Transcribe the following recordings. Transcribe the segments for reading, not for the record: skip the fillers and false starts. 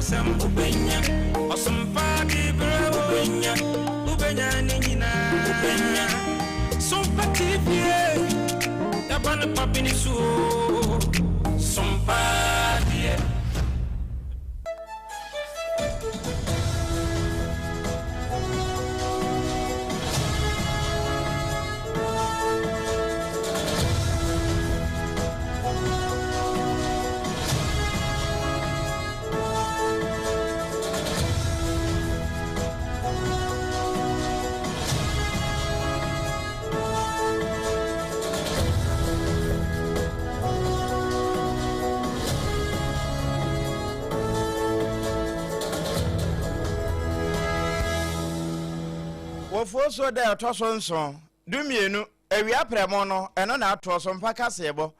asɛm wobɛnya ɔsompa de berɛ wobɛnya wobɛnya ne nyinaa wobɛnya Sompa TV yɛba no pabene so o Sompa deɛ. Wɔfuo so da a ɛtɔ so nson, 12, awia prɛmo no, ɛno na atoɔ so mpa kaseɛbɔ.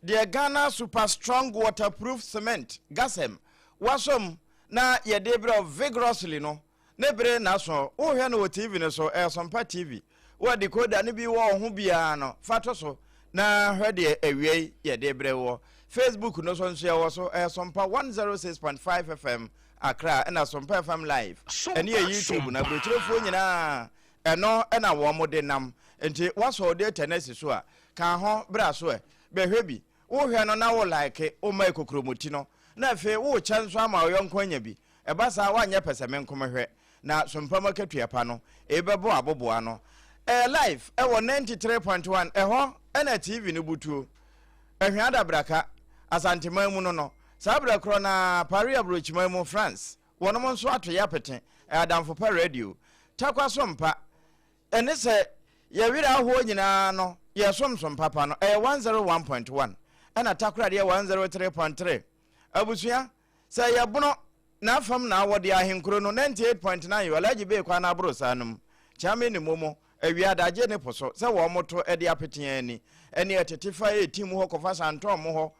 Deɛ Ghana Super Strong Waterproof Cement, GASEM, wasɔ mu na yɛde brɛ wo vigorously no, Ne bere na so. Wohwɛ no wɔ TV no so, ɛyɛ Sompa TV. Wo a decoder no bi wɔ wo ho biara no, fa to so na hwɛ deɛ awia yi yɛde brɛ woɔ. Facebook no so nso yɛwɔ so, ɛyɛ Sompa 106.5 FM Accra ɛna Sompa FM Live. Ɛne yɛ YouTube no, aburokyerefoɔ nyinaa ɛno na wɔn de nam. Nti woasɔ wo data no asi so a, ka ho bra so ɛ, bɛhwɛ bi. Wohwɛ no na wo like, woma ɛkokuromoti no, na afei wokyɛ nso ama wo yɔnko anya bi. Ɛba saa a, woanyɛ pɛsɛmenkomhwɛ, na sompa mu akatua pa no, eyi bɛbɔ abobow ano. Ɛyɛ live wɔ 93.1, ɛhɔ na TV no butuo. Ahwea Adabraka, Asanteman mu no no. Saa berɛ korɔ no ara, Paris Aburokyiman mu, France, wɔnom nso ato yɛ apete, ɛyɛ Adamfo Pa Radio. Tarkwa Sompa, ɛne sɛ yɛ werɛ ahoɔ nyinaa no, yɛsom Sompa Pa no, ɛyɛ 101.1, ɛna Takoradi yɛ 103.3. Abusua, Sɛ ɛyɛ bono na afam na awɔ deɛ ahenkuro no 98.9 yɔ Alhaji Bey kwan no aboro saa nom Kyeame ne Momo awia adagye ne po so sɛ wɔn to de apete yɛn ani ɛne ɛtete fa ɛtim hɔ kɔfa Santɔn mo hɔ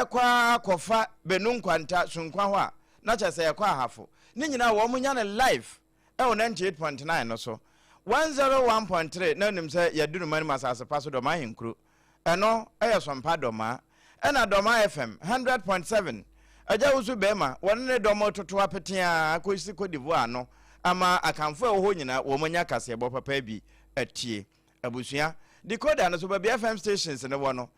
ɛkɔ ara kɔfa Benu Nkwanta Sunkwa hɔ a na kyerɛ sɛ ɛkɔ Ahafo ne nyinaa wɔn nya no live ɛwɔ 98.9 no so 101.3 na nim sɛ yɛadu no manim asase pa so dɔm ahenkuro ɛno ɛyɛ sɔmpa dɔmaa ɛna dɔmaa fm 100.7 agya wusu bɛrima wɔne ne dɔm toto apetea kɔsi Cote d'Ivoire no ama akamfo a ɛwɔ hɔ nyinaa wɔn anya kaseɛbɔ papa bi atie Abusua, decoder no so baabi FM stations no wɔ no,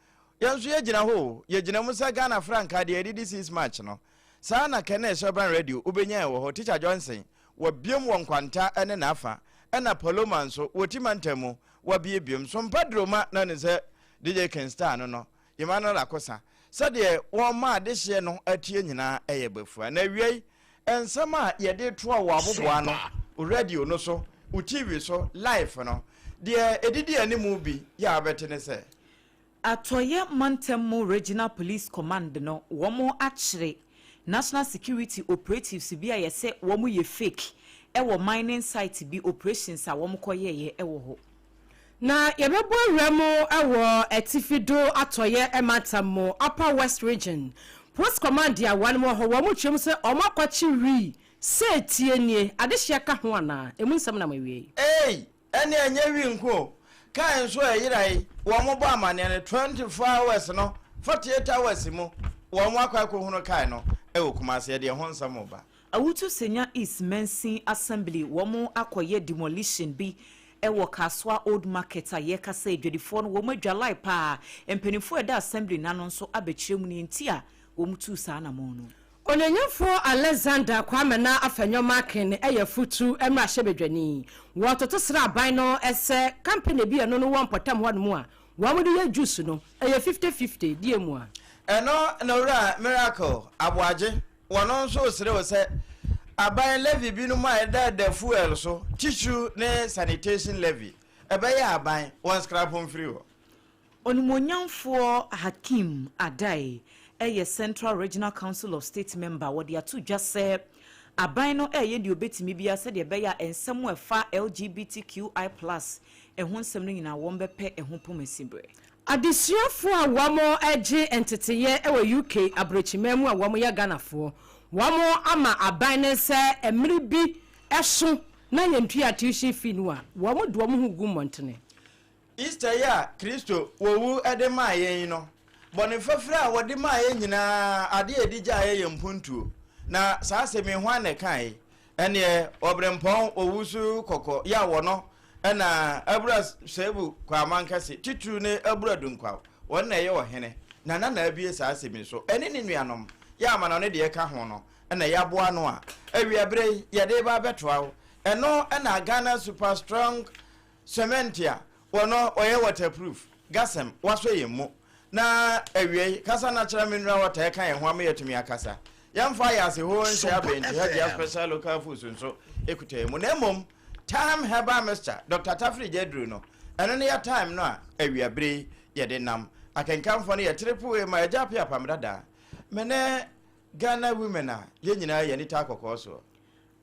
yɛn nso yɛgyina hɔ o, yɛgyina mu sɛ Ghana frankaa deɛ yɛde di 6 March no. Saa na Kɛnɛ Sherban Radio wobɛnya yɛn wɔ hɔ, Teacher Johnson wabiom wɔ Nkwanta ne n'afa, ɛna Paloma nso wɔ Ti mantam mu wabie biom. Sompa Droma na nim sɛ DJ King Star no no, Emmanuel Akosa, sɛdeɛ wɔma adehyeɛ no atie nyinaa yɛ bafua. Na awiei, nsɛm a yɛde toa wɔ aboboa no, wo radio no so, wo TV so, live no, deɛ ɛdidi animu bi yɛ a wobɛte ne sɛ. Atɔeɛ Mantam mu Regional Police Command no wɔn akyere National Security Operatives bi a yɛsɛ wɔn yɛ fake wɔ mining site bi operations a wɔn kɔ yɛeɛ wɔ hɔ. Na yɛbɛbɔ awura mu wɔ Atifi do Atɔeɛ Mantam mu, Upper West Region, Post Command a wɔn wɔ hɔ, wɔn kyerɛ mu sɛ wɔn akɔkye wii sɛ tie nie, adehyeɛ ka ho anaa? Emu nsɛm nam awiei. Ei! Ɛnneɛ ɛnyɛ wii nko o, kae nso a ɛyerae, wɔn bɔ amaneɛ no 24 hours no, 48 hours mu, wɔn akɔ akɔhunu kae no wɔ Kumasi, ɛdeɛ ho nsɛm reba. Awutu Senya East Mansin Assembly wɔn akɔyɛ demolition bi wɔ Kasoa Old Market a yɛkasa yi adwadifoɔ no wɔn adwalae paa. Mpanimfoɔ a ɛda Assembly no ano nso abɛkyerɛ mu nea nti a wɔn tuu saa anamɔn no. Onuonyamfoɔ Alexander Kwamena Afenyo-Markin yɛ Futu mmarahyɛbadwani. Wɔtoto sraban no sɛ company bi a ɛno no wɔ mpɔtam hɔ nom a wɔde yɛ juice no, ɛyɛ fifte-fifte, deɛ mu a. Ɛno na Owura Miracle Aboagye Wɔn nso resrɛ wo sɛ aban levy binom a ɛdeda fuel so, titiriw ne sanitation levy, ɛbɛyɛ aban wɔn scrap mfiri hɔ. Onimuonyamfoɔ Hakeem Addae yɛ Central Regional Council of State member. Wɔde ato dwa sɛ aban no reyɛ deɛ ɔbɛtumi biara sɛdeɛ ɛbɛyɛ a nsɛm a ɛfa LGBTQI plus ho nsɛm no nyinaa wɔbɛpɛ ɛho pomasiberɛ. Adesuafoɔ a wɔgye nteteyɛ wɔ UK abrokyiman mu a wɔyɛ Ghanafoɔ, wɔn ama aban no sɛ mmere bi so na yɛntua tuition fee no a, wɔn de wɔn ho regu mmɔntene. Easter yi a Kristo owu de maa yɛn yi no, bɔne fafiri a wɔde maa yɛn nyinaa, adeɛ a ɛde gyaeɛ yɛ mpuntuo. Na saa asɛm yi, hwan na ɛkae? Ɛnneɛ Ɔberempɔn Owusu Kɔkɔ yɛ a wɔno na Abura Seibu Kwamankɛse, titiriw ne Abura Dunkwaw, wɔn na ɛyɛ ɔhene, na na na abue saa asɛm yi so. Ɛne ne nuanom, yɛ amanɔne deɛ ɛka ho no, na yɛaboa ano a awiaberɛ yi yɛde reba abɛtoa wo. Ɛno na Ghana Super Strong Cement a wɔno ɔyɛ waterproof, Gasem, wasɔ yɛn mu. Na awiei, kasa na kyerɛ me nnura wɔtaa ka yɛn ho ama yɛatumi akasa. Yɛmfa ayɛ hoo nhyɛ abɛn nti Hajia Special Local Foods nso kuta yɛn mu. Na mmom, Thyme Herbal Mixture, Dɔkta Tafiri Gyaduru no, ɛno ne yɛ thyme no a awiabere yi yɛde nam. Akenkanfoɔ no yɛ triple A ma Agya Appiah Apam Dadaa. Me ne Ghana women a yɛn nyinaa yɛn ani taa kɔkɔɔ soɔ.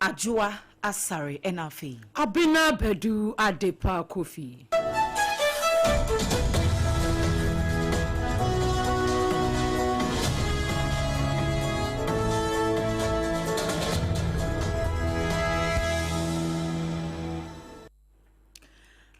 Adwoa Asare ɛna afei. Abena Badu Adepa Kofi.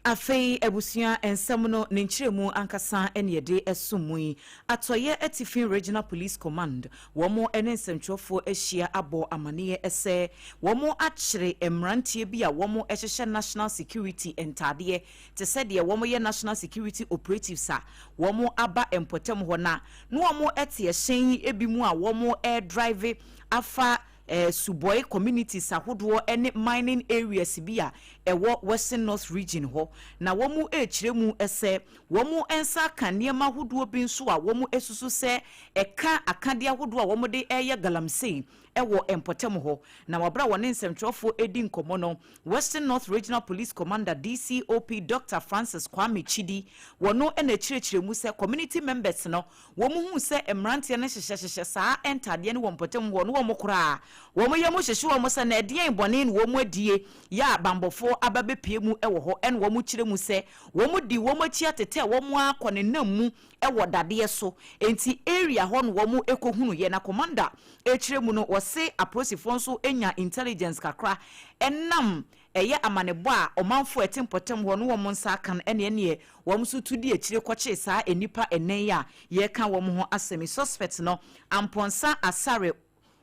Afei abusua nsɛm no ne nkyerɛmu ankasa ne yɛde som mu yi. Atɔeɛ Atifi Regional Police Command, wɔn ne nsɛmtwerɛfoɔ ahyia abɔ amaneɛ sɛ wɔn akyere mmeranteɛ bi a wɔn hyehyɛ National Security ntaadeɛ te sɛ deɛ wɔn yɛ National Security Operatives a wɔn aba mpɔtam hɔ na na wɔn te ɛhyɛn yi bi mu a wɔn redrive afa Suboi communities ahodoɔ ne mining areas bi a ɛwɔ Western North Region hɔ, na wɔrekyerɛ mu sɛ wɔn nsa aka nneɛma ahodoɔ bi nso a wɔsusu sɛ ɛka akadeɛ ahodoɔ a wɔde reyɛ galamsey wɔ mpɔtam hɔ. Na wɔ berɛ a wɔne nsɛmtwerɛfoɔ redi nkɔmmɔ no, Western North Regional Police Commander, DCOP Doctor Francis Kwame Chidi, wɔno na ɛkyerɛkyerɛ mu sɛ community members no Wɔhuu sɛ mmeranteɛ no hyehyɛhyehyɛ saa ntadeɛ no wɔ mpɔtam hɔ no, wɔn koraa, wɔn yam hyehye wɔn sɛ na ɛdeɛn bɔne na wɔn adie yɛ a banbɔfoɔ aba bɛpue mu wɔ hɔ, ɛna wɔn kyerɛ mu sɛ wɔn dii wɔn akyi atetɛɛ wɔn ara kɔ ne nam mu wɔ dadeɛ so, enti area hɔ na wɔn kɔhunuiɛ. Na commander rekyerɛ mu no, wɔse apolisifoɔ nso nyaa intelligence kakra ɛnam Ɛyɛ amanebɔ a ɔmanfo a ɛte mpɔtam hɔ no wɔn nsa aka no ɛne ɛneɛ wɔn nso tu di akyire kɔkyee saa nnipa ɛnɛ yi a yɛreka wɔn ho asɛm yi. Suspect no, Amponsah Asare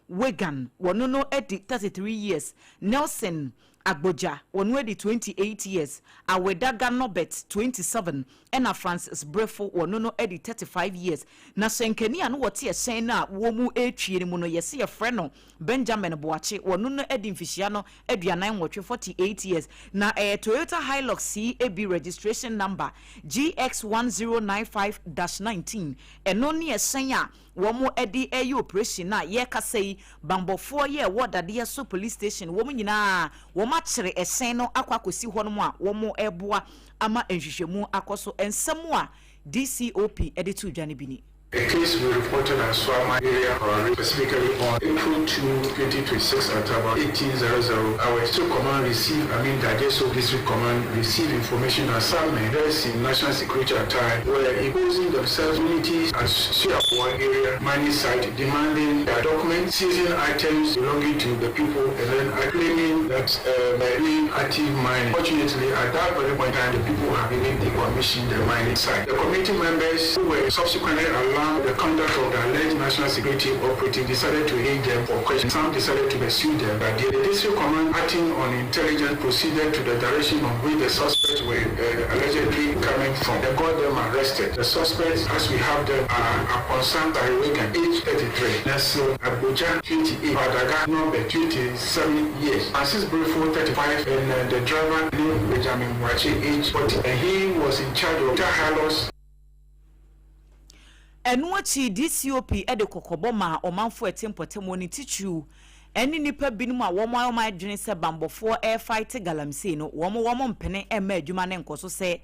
Wegan, wɔno no adi 33 years, Nelson Agbodza, wɔno adi 28 years, Awedaga Norbert, 27, ɛna Francis Brefo, wɔno no adi 35 years. Na hyɛnkani a na wɔte ɛhyɛn no a wɔn retwie no mu no, yɛse yɛfrɛ no Benjamin Boakye, wɔno no adi mfihyia no 48, 48 years, na ɛyɛ Toyota Hilux CAB registration number GX1095-19, ɛno ne ɛhyɛn a wɔn de reyɛ operation no a yɛrekasa yi, banbɔfoɔ yɛ ɛwɔ Dadeɛ so police station, wɔn nyinaa wɔn akyere ɛhyɛn no akɔ akɔsi hɔnom a wɔn reboa ama nhwehwɛmu akɔ so. Nsɛm a DCOP de too dwa no bi ni. A case we reported at Suama area, Harare, specifically on April 2, 2026 at about 18:00 hours, District Command received, I mean Dajeso District Command received information that some men dressed in national security attire were imposing themselves communities at Suapoa area mining site demanding their documents, seizing items belonging to the people and then claiming that uh, they're doing active mining. Fortunately, at that very point in time, the people have even decommissioned the mining site. The community members who were subsequently alarmed the conduct of the alleged national security operative decided to engage them for questions. Some decided to pursue them. But the district command, acting on intelligence, proceeded to the direction of which the suspects were uh, allegedly coming from. They got them arrested. The suspects, as we have them, are Aponsan Tariwegan, age 33, Nelson Abuja, 28, Badaga Nobe, 27 years, Francis Brefo, 35, and uh, the driver named Benjamin Mwachi, age 40. And he was in charge of Halos. Ɛno akyi, DCOP de kɔkɔbɔ maa ɔmanfo a ɛte mpɔtam hɔ no titiriw ne nnipa binom a wɔn ayɛ wɔn adwene sɛ bammɔfoɔ refaete galamsey no, wɔn wɔn mpene mma adwuma no nkɔ so sɛ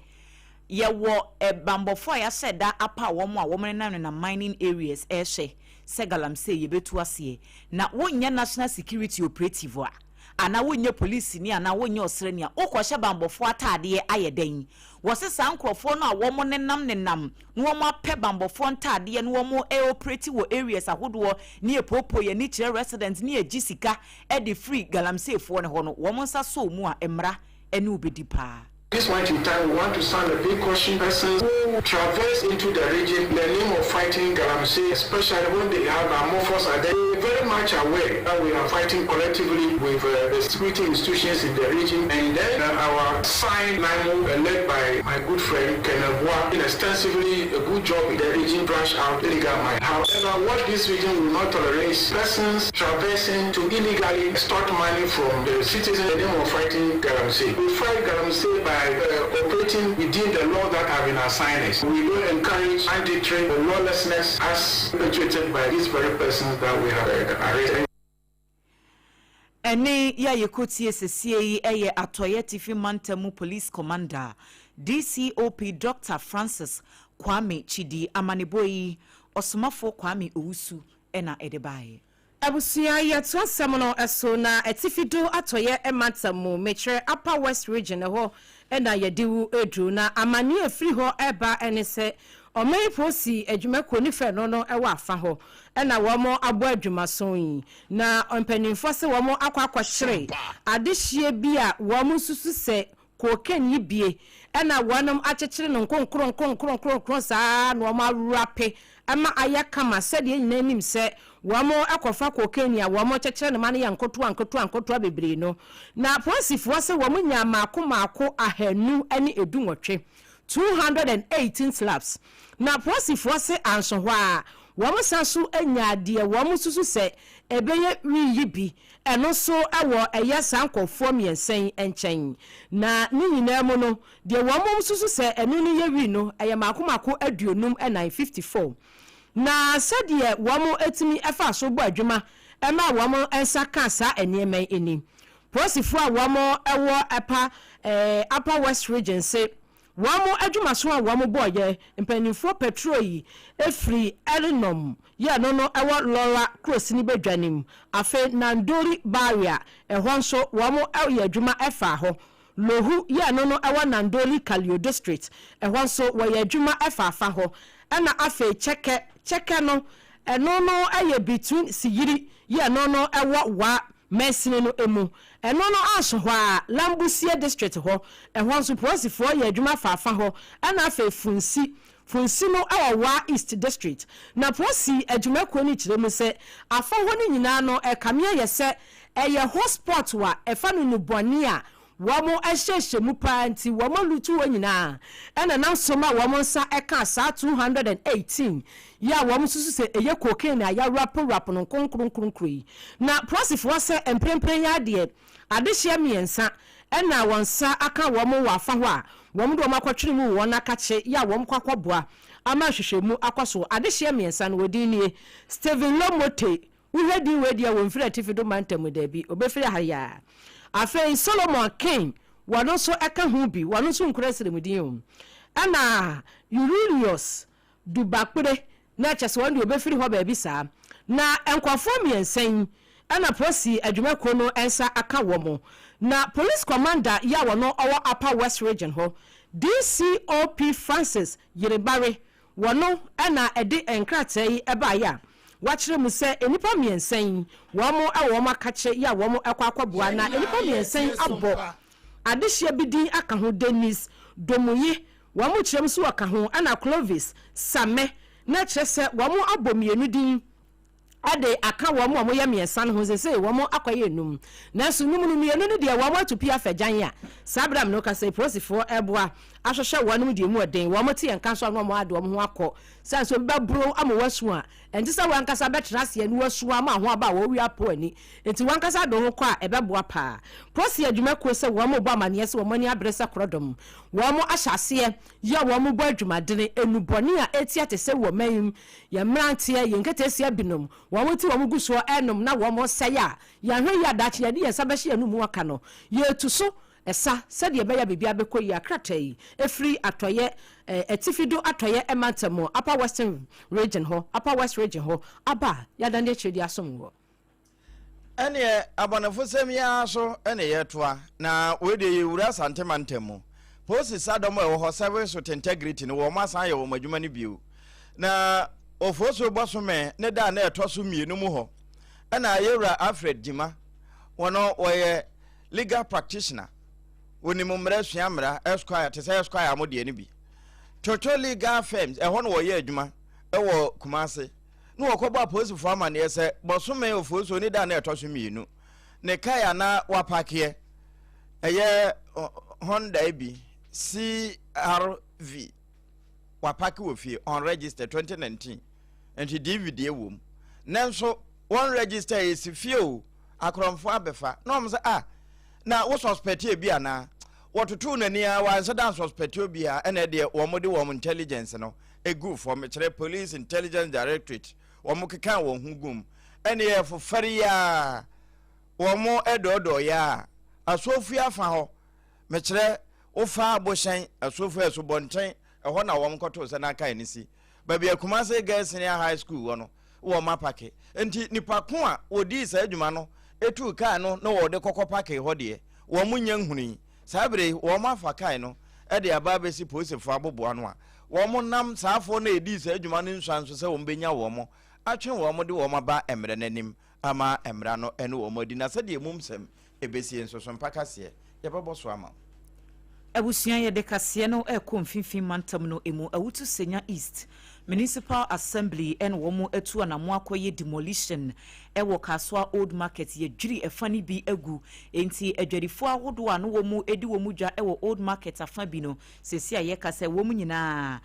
yɛwɔ bammɔfoɔ a yɛahyɛ da apaw wɔn a wɔnenam nenam mining areas rehwɛ sɛ galamsey yɛbɛtu aseɛ na wonyɛ national security operative a anaa wonyɛ polisini anaa wonyɛ ɔsraani a wokɔhyɛ bammɔfoɔ ataadeɛ ayɛ dɛn? Wɔse saa nkorɔfoɔ no a wɔn nenam nenam na wɔn apɛ banbɔfoɔ ntaadeɛ na wɔn operate wɔ areas ahodoɔ ne yɛpoopoo yɛn ani kyerɛ residents ne yɛgye sika de firi galamseyfoɔ no hɔ no wɔn nsa sɔɔ mu a mmara ne wo bɛdi paa. This point in time, we want to sound a big caution persons who traverse into the region in the name of fighting Galamsey, especially when they have amorphous identity. Very much aware that we are fighting collectively with the security institutions in the region. And then our sign NAIMO, led by my good friend Kenneth Boa, did extensively a good job in the region, brush out illegal mine. However, what this region will not tolerate is persons traversing to illegally extort money from the citizens in the name of fighting Galamsey. We fight Galamsey by operating within the law that have been assigned us. We don't encourage banditry or lawlessness as perpetuated by these very persons that we have arrested. Ɛne yɛ a yɛkɔtie sesie yi ɛyɛ Atɔeɛ Tifi Mantam Police Commander, DCOP Dr Francis Kwame Chidi. Amanebɔ yi, Ɔsomafoɔ Kwame Owusu ɛna ɛde baeɛ. Abusua, yɛto asɛm no so na Atifi Do Atɔyɛ mantam mu, mekyerɛ Upper West Region, hɔ ɛna yɛde wo eduru na amanneɛ efiri hɔ ɛba ɛne sɛ ɔman polisi adwumakuo ne fɛ no ɛwɔ afa hɔ ɛna wɔn abɔ adwumason yi na mpanimfoɔ sɛ wɔn akɔ akɔkyere adehyie bi a wɔn nsusu sɛ cocaine yi bie, ɛna wɔn akyekyere no nkonkron nkonkron nkonkron saa na wɔn awurape ɛma ayɛ kama, sɛdeɛ nyinaa nim sɛ wɔn akɔfa cocaine a wɔn kyekyere no ma no yɛ nkotoa nkotoa nkotoa bebree no. Na polisifoɔ sɛ wɔn nya maako maako 218, 218 slabs, na polisifoɔ sɛ anso hɔ a wɔn san so anya adeɛ wɔn susu sɛ ɛbɛyɛ wii bi, ɛno nso ɛwɔ ɛyɛ saa nkɔfoɔ mmiɛnsa yi nkyɛn. Na ne nyinaa mu no, deɛ wɔn susu sɛ ɛno no yɛ wii no ɛyɛ maako maako 54, 54. Na sɛdeɛ wɔn etumi ɛfa so bɔ adwuma ɛma wɔn nsa ka saa nneɛma yi anim, polisifoɔ a wɔn ɛwɔ ɛpa Upper West Region se wɔn adwumaso a wɔn bɔɔyɛ, mpanimfoɔ patrol yi efiri Ɛrenom yɛ no ɛwɔ Lɔra kurosini badwa nim, afei Nandori Barrier ɛhɔ nso wɔn ɛyɛ adwuma ɛfa hɔ, Lohu yɛ no ɛwɔ Nandoli Kaleo District, ɛhɔ nso wɔyɛ adwuma ɛfa afa hɔ, ɛna afei Kyɛkɛ Kyɛkɛ no, ɛno no ɛyɛ between Siyiri yɛ no ɛwɔ Wa mɛsini no emu, ɛno no aso hɔ a Lambusie District hɔ, ɛhɔ nso polisifoɔ yɛ adwuma faafa hɔ, ɛna afei Funsi Funsi no ɛwɔ Wa East District. Na polisi adwumakuo no kyerɛ mu sɛ afa hɔ no nyinaa no ɛkamea yɛ sɛ ɛyɛ hotspot a ɛfa no nubɔne a wɔn ahyehyɛ mu paa, nti wɔn alutu hɔ nyinaa, ɛna nam so ma wɔn nsa ɛka saa 218 yi a wɔn nso sɛ ɛyɛ cocaine a yɛawrap wrap no nkonkronkronkro yi. Na polisifoɔ sɛ mprempren yɛ adeɛ adehyeɛ mmiɛnsa ɛna wɔn nsa aka wɔn wɔ afa hɔ a wɔn de wɔn akɔtwere mu wɔn akakye yɛ a wɔn kɔ akɔboa ama ahwehwɛmu akɔ so. Adehyeɛ mmiɛnsa no, wɔdin nie: Stephen Lomote, wohwɛ din wei deɛ, wɔmfiri Atifi Do mantam daabi, obɛfiri ha yaa. Afei Solomon King, wɔno nso ɛka ho bi, wɔno nso nkura sremudin o, ɛna Urilius Dubakpere, na ɛkyɛ sɛ wɔn deɛ obɛfiri hɔ baabi saa. Na nkɔfoɔ mmiɛnsa yi ɛna polisi adwumakuo no nsa aka wɔn. Na police commander yi a wɔno ɔwɔ Upper West Region hɔ, DCOP Francis Yerebare, wɔno ɛna ɛde nkrataa yi ɛbaeɛ a wakyerɛ mu sɛ nnipa mmiɛnsa yi wɔn ɛwɔ wɔn akakye yi a wɔn ɛkɔ akɔboa. Na nnipa mmiɛnsa yi abɔ adehyeɛ bi din aka ho: Dennis Domuyi, wɔn kyerɛ mu so wɔka ho, ɛna Clovis Same, na kyerɛ sɛ wɔn abɔ mmienu din ɛde aka wɔn a wɔyɛ mmiɛnsa no ho. Sese wɔn akɔyɛ enum, nanso num no mmienu no deɛ wɔn atu pia fɛgyan a saa abira mu no kasa polisifoɔ ɛboa ahwehwɛ wɔn deɛ mu ɔden. Wɔn te yɛn nka so a wɔn ade wɔn ho akɔ san so obi bɛboro ama wɔasu a ɛnti sɛ wɔn ankasa bɛtena aseɛ no wɔasu ama ho aba a wɔwi apo ani, nti wɔn ankasa de ho kɔ a ɛbɛboa paa. Polisi adwumakuo sɛ wɔn bɔ amaneɛ sɛ wɔn ani abere sɛ korɔdɔm wɔn ahyɛ aseɛ yɛ wɔn bɔ adwumadene enubɔne a etia te sɛ wɔ mɛn yɛn mmeranteɛ, yɛn nketeesia binom wɔn ti wɔn gu soɔ ɛnom na wɔn sɛe a yɛahwɛ yi adakye yɛde yɛn nsa bɛhyɛ yɛn mu aka no yɛtu so ɛsa sɛdeɛ ɛbɛyɛ biribi abɛkɔ yi. Akrataa yi efiri Atɔyɛ Atifi Do Atɔyɛ ɛmantam, Upper Western Region hɔ, Upper West Region hɔ aba a yɛadan de akyire de asom wɔ. Ɛneɛ abɔnefosɛm yi ara so ɛne yɛtoa na wei deɛ yɛwura Asantema ntam mu. Polisi sadɔm a ɛwɔ hɔ, Service with Integrity no, wɔn asan yɛ wɔn adwuma no bio. Na Ofosuo bɔsome ne da a na ɛtɔ so mmienu mu hɔ ɛna yɛwura Alfred Gyima, wɔn wɔyɛ legal practitioner. Wɔnim mmara sua mmara, Esquire, te sɛ Esquire mo deɛ no bi. Twotwo Legal Firms, ɛhɔ na wɔyɛ adwuma wɔ Kumasi. Na wɔkɔbɔ apolisifoɔ amanneɛ sɛ bɔsome Oforisuo ne da a na ɛtɔ so mmienu, ne kae a na wapakeɛ, ɛyɛ Honda bi, CRV, wapake wɔ fie, unregistered, 2019, nti DV deɛ wɔ mu. Nanso wɔn register ɛsi fie o, akorɔmfoɔ abɛfa. Na wɔn sɛ, ah, na wo suspect ebi anaa? Wɔtotoo n'ani ara, wɔanhyɛ da ansuspect obiara, ɛna ɛdeɛ wɔn de wɔn intelligence no egu fam, mekyerɛ Police Intelligence Directorate, wɔn kekaa wɔn ho gum, ɛne ɛfofari yi ara, wɔn ɛdɔɔdɔɔ yi ara, asuofua afa hɔ, mekyerɛ wofa abohyɛn, asuofua asubɔnten, ɛhɔ na wɔn kɔtoo sɛ n'akae no si. Baabi a Kumasi Girls Senior High School wɔ no, wɔn apake. Nti nipa ko a wɔdii saa adwuma no tuu kaa no na wɔde kɔkɔ pake hɔ deɛ, wɔn nnya nhunui. Saa berɛ yi, wɔn afa kae no de aba abɛsi polisifoɔ aboboano a wɔn nam saa afoɔ no a ɛdii saa adwuma no nsuan so sɛ wɔn bɛnya wɔn, atwe wɔn de wɔn aba mmara no anim ama mmara no ne wɔn adi. Na sɛdeɛ mum sɛm ɛbɛsie nso so mpa kaseɛ, yɛbɛbɔ so ama wo. Abusua yɛde kaseɛ no rekɔ mfimfini mantam no mu, Awutu Senya East Municipal Assembly na wɔn atu anamo akɔyɛ demolition wɔ Kasoa Old Market, yɛdwiri ɛfa no bi agu, enti adwadifoɔ ahodoɔ a na wɔn di wɔn dwa wɔ Old Market afa bi no, seesei a yɛreka sɛ wɔn nyinaa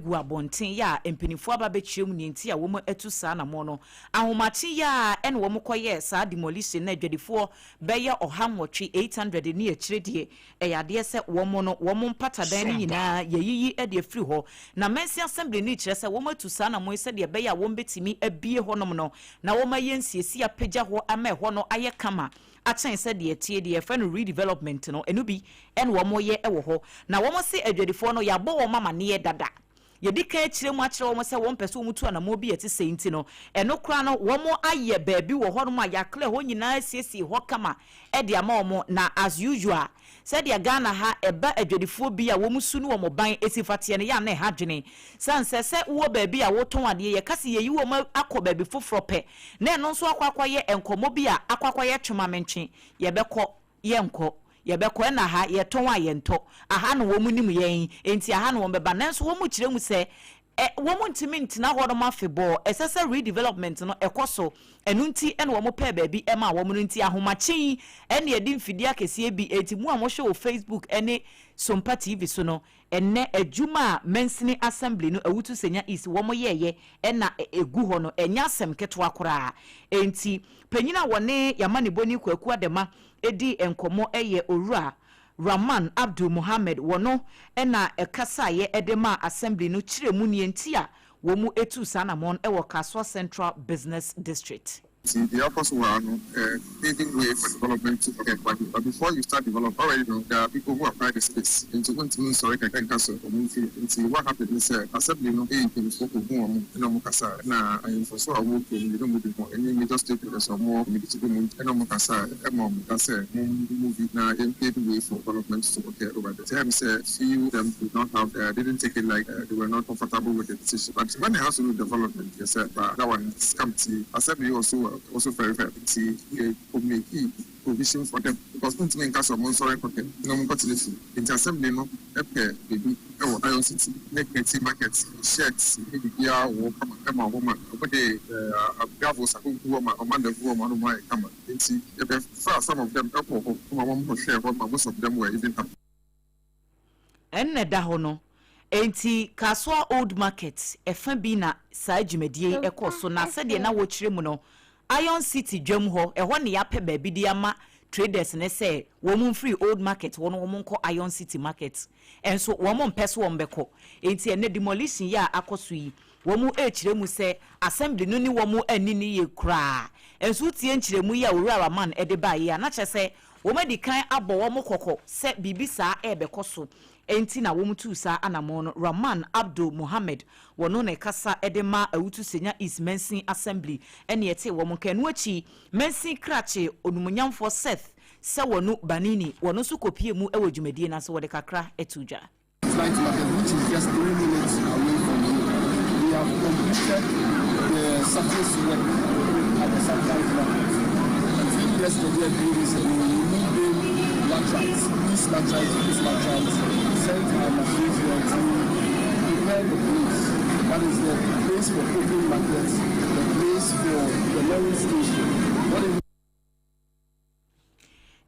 gu abɔnten yɛ a mpanimfoɔ aba abɛkyerɛ mu nea nti a wɔn atu saa anamo no. Ahomakye yi ara na wɔn kɔyɛɛ saa demolition no, adwadifoɔ bɛyɛ 800, 800, ne akyire deɛ, ɛyɛ adeɛ sɛ wɔn no, wɔn mpatadan no nyinaa yɛayiyi de afiri hɔ. Na Mansin Assembly no rekyerɛ sɛ wɔatu saa anammɔn yi sɛdeɛ ɛbɛyɛ a wɔbɛtumi abue hɔnom no na wɔayɛ nsiesie apagya hɔ ama ɛhɔ no ayɛ kama akyɛn sɛdeɛ ɛteɛ, deɛ yɛfrɛ no redevelopment no, ɛno bi na wɔreyɛ wɔ hɔ. Na wɔse adwadifoɔ no, yɛabɔ wɔn amaneɛ dada. Yɛadi kan akyerɛ mu akyerɛ wɔn sɛ wɔmpɛ sɛ wɔtu anammɔn bi a ɛte sɛɛ nti no, ɛno koraa no, wɔayɛ baabi wɔ hɔnom a yɛaclear hɔ nyinaa asiesie hɔ kama de ama wɔn. Na as usual, sɛdeɛ Ghana ha ɛba adwadifoɔ bi a wɔn su ne wɔn ban si fa teɛ no, yɛ a na ɛha adwene. Sane sɛ, sɛ wowɔ baabi a wotɔn adeɛ, yɛka sɛ yɛyi wɔn akɔ baabi foforɔ pɛ, na ɛno nso akɔ akɔyɛ nkɔmmɔ bi a akɔ akɔyɛ twema-mentwe, yɛbɛkɔ. Yɛnkɔ. Yɛbɛkɔ. Ɛna ha, yɛtɔn a yɛntɔ. Aha na wɔn nim yɛn, enti aha na wɔn bɛba. Nanso wɔn kyerɛ mu sɛ, ɛ, wɔn ntumi ntena hɔnom afebɔɔ. Ɛsɛ sɛ redevelopment no ɛkɔ so. Ɛno nti na wɔn pɛɛ baabi maa wɔn no. Nti ahomakye yi ɛna yɛde mfidie akɛseɛ bi, enti mo a mohwɛ wɔ Facebook ne Sompa TV so no, Ɛnnɛ, adwuma a mansini assembly no Awutu Senya East wɔn yɛeɛ na ɛgu hɔ no, ɛnyɛ asɛm ketewa koraa. Enti, panyin a wɔne y'amanebɔni Kwaku Adema dii nkɔmmɔ yɛ Owura Rahman Abdul Mohammed, wɔno na ɛkasaeɛ de maa assembly no kyerɛ mu nea nti a wɔn tuu saa anamɔn wɔ Kasoa Central Business District. Nti deɛ akɔ so wɔ ha no eh, paving way for development to occur but before you start develop already no there are people who acquire the space nti wontumi nsɔre kɛkɛ nka sɛ ɔmo mfiri nti what happened ne sɛ assembly no eyi mpanyinfoɔ kɔ hu ɔmo ɛna ɔmo kasa ɛna ahemfo so a ɔmo wɔ kurom no yɛne ɔmo di nkɔmmɔ ɛne major stakeholders a ɔmo wɔ community bi mu ɛna ɔmo kasa ɛma ɔmo ka sɛ mo move na yɛn pave way for development to occur over there nti ɛyɛ me sɛ few them did not have didn't take it like they were not comfortable with the decision but when it has to do with development yɛ sɛ ba that one scam ti asɛm yi also also very very nti yɛ kɔ make provision for them because wontumi nka sɛ ɔmo nsɔre nkɔpɛ na ɔmo nkɔtena fie nti assembly no pɛ baabi wɔ Iron City ne create market sheds ne biribiara wɔ hɔ kama ɛma ɔmo ma ɔmo de gravels agugu hɔ ma ɔmo anda gu hɔ ma ɔmo ayɛ kama nti yɛbɛ faa some of them ɛkɔ hɔ ma wɔn kɔhwɛɛ hɔ ma most of them were even happy. Ɛnna ɛda hɔ no. Enti Kasoa Old Market ɛfa bi na saa dwumadie yi kɔɔ so na sɛdeɛ na wɔkyerɛ mu no, Iron City dwam hɔ, ɛhɔ na yɛapɛ baabi de ama traders no sɛ wɔn mfiri Old Market hɔ no wɔn nkɔ Iron City Market. Nso wɔn mpɛ sɛ wɔn bɛkɔ. Enti ɛnnɛ demolition yi a akɔ so yi, wɔn rekyerɛ mu sɛ Assembly no ne wɔn anni no yie koraa. Nso wotie nkyerɛmu yi a Owura Rahman de baeɛ yi a, na kyerɛ sɛ Wɔadi kan abɔ wɔn kɔkɔ sɛ biribi saa rebɛkɔ so, enti na wɔtuu saa anammɔn no. Rahman Abdul Mohammed, wɔno na ɛkasa de ma Awutu Senya East Mansin Assembly ne ɛtee wɔn nka. Ɛno akyi, Mansin Krakye Onumunyamfoɔ Seth Sewonu Banini, wɔno nso kɔpuee mu wɔ dwumadie no ase, wɔde kakra too dwa. Flight market which is just 3 minutes away from here. We have completed the surface work at the satellite market. Between yesterday and 3 days ago, we moved in laterites. This merchant, this merchant sent our machines here to prepare the place. That is the place for open markets, the place for the lorry station. What is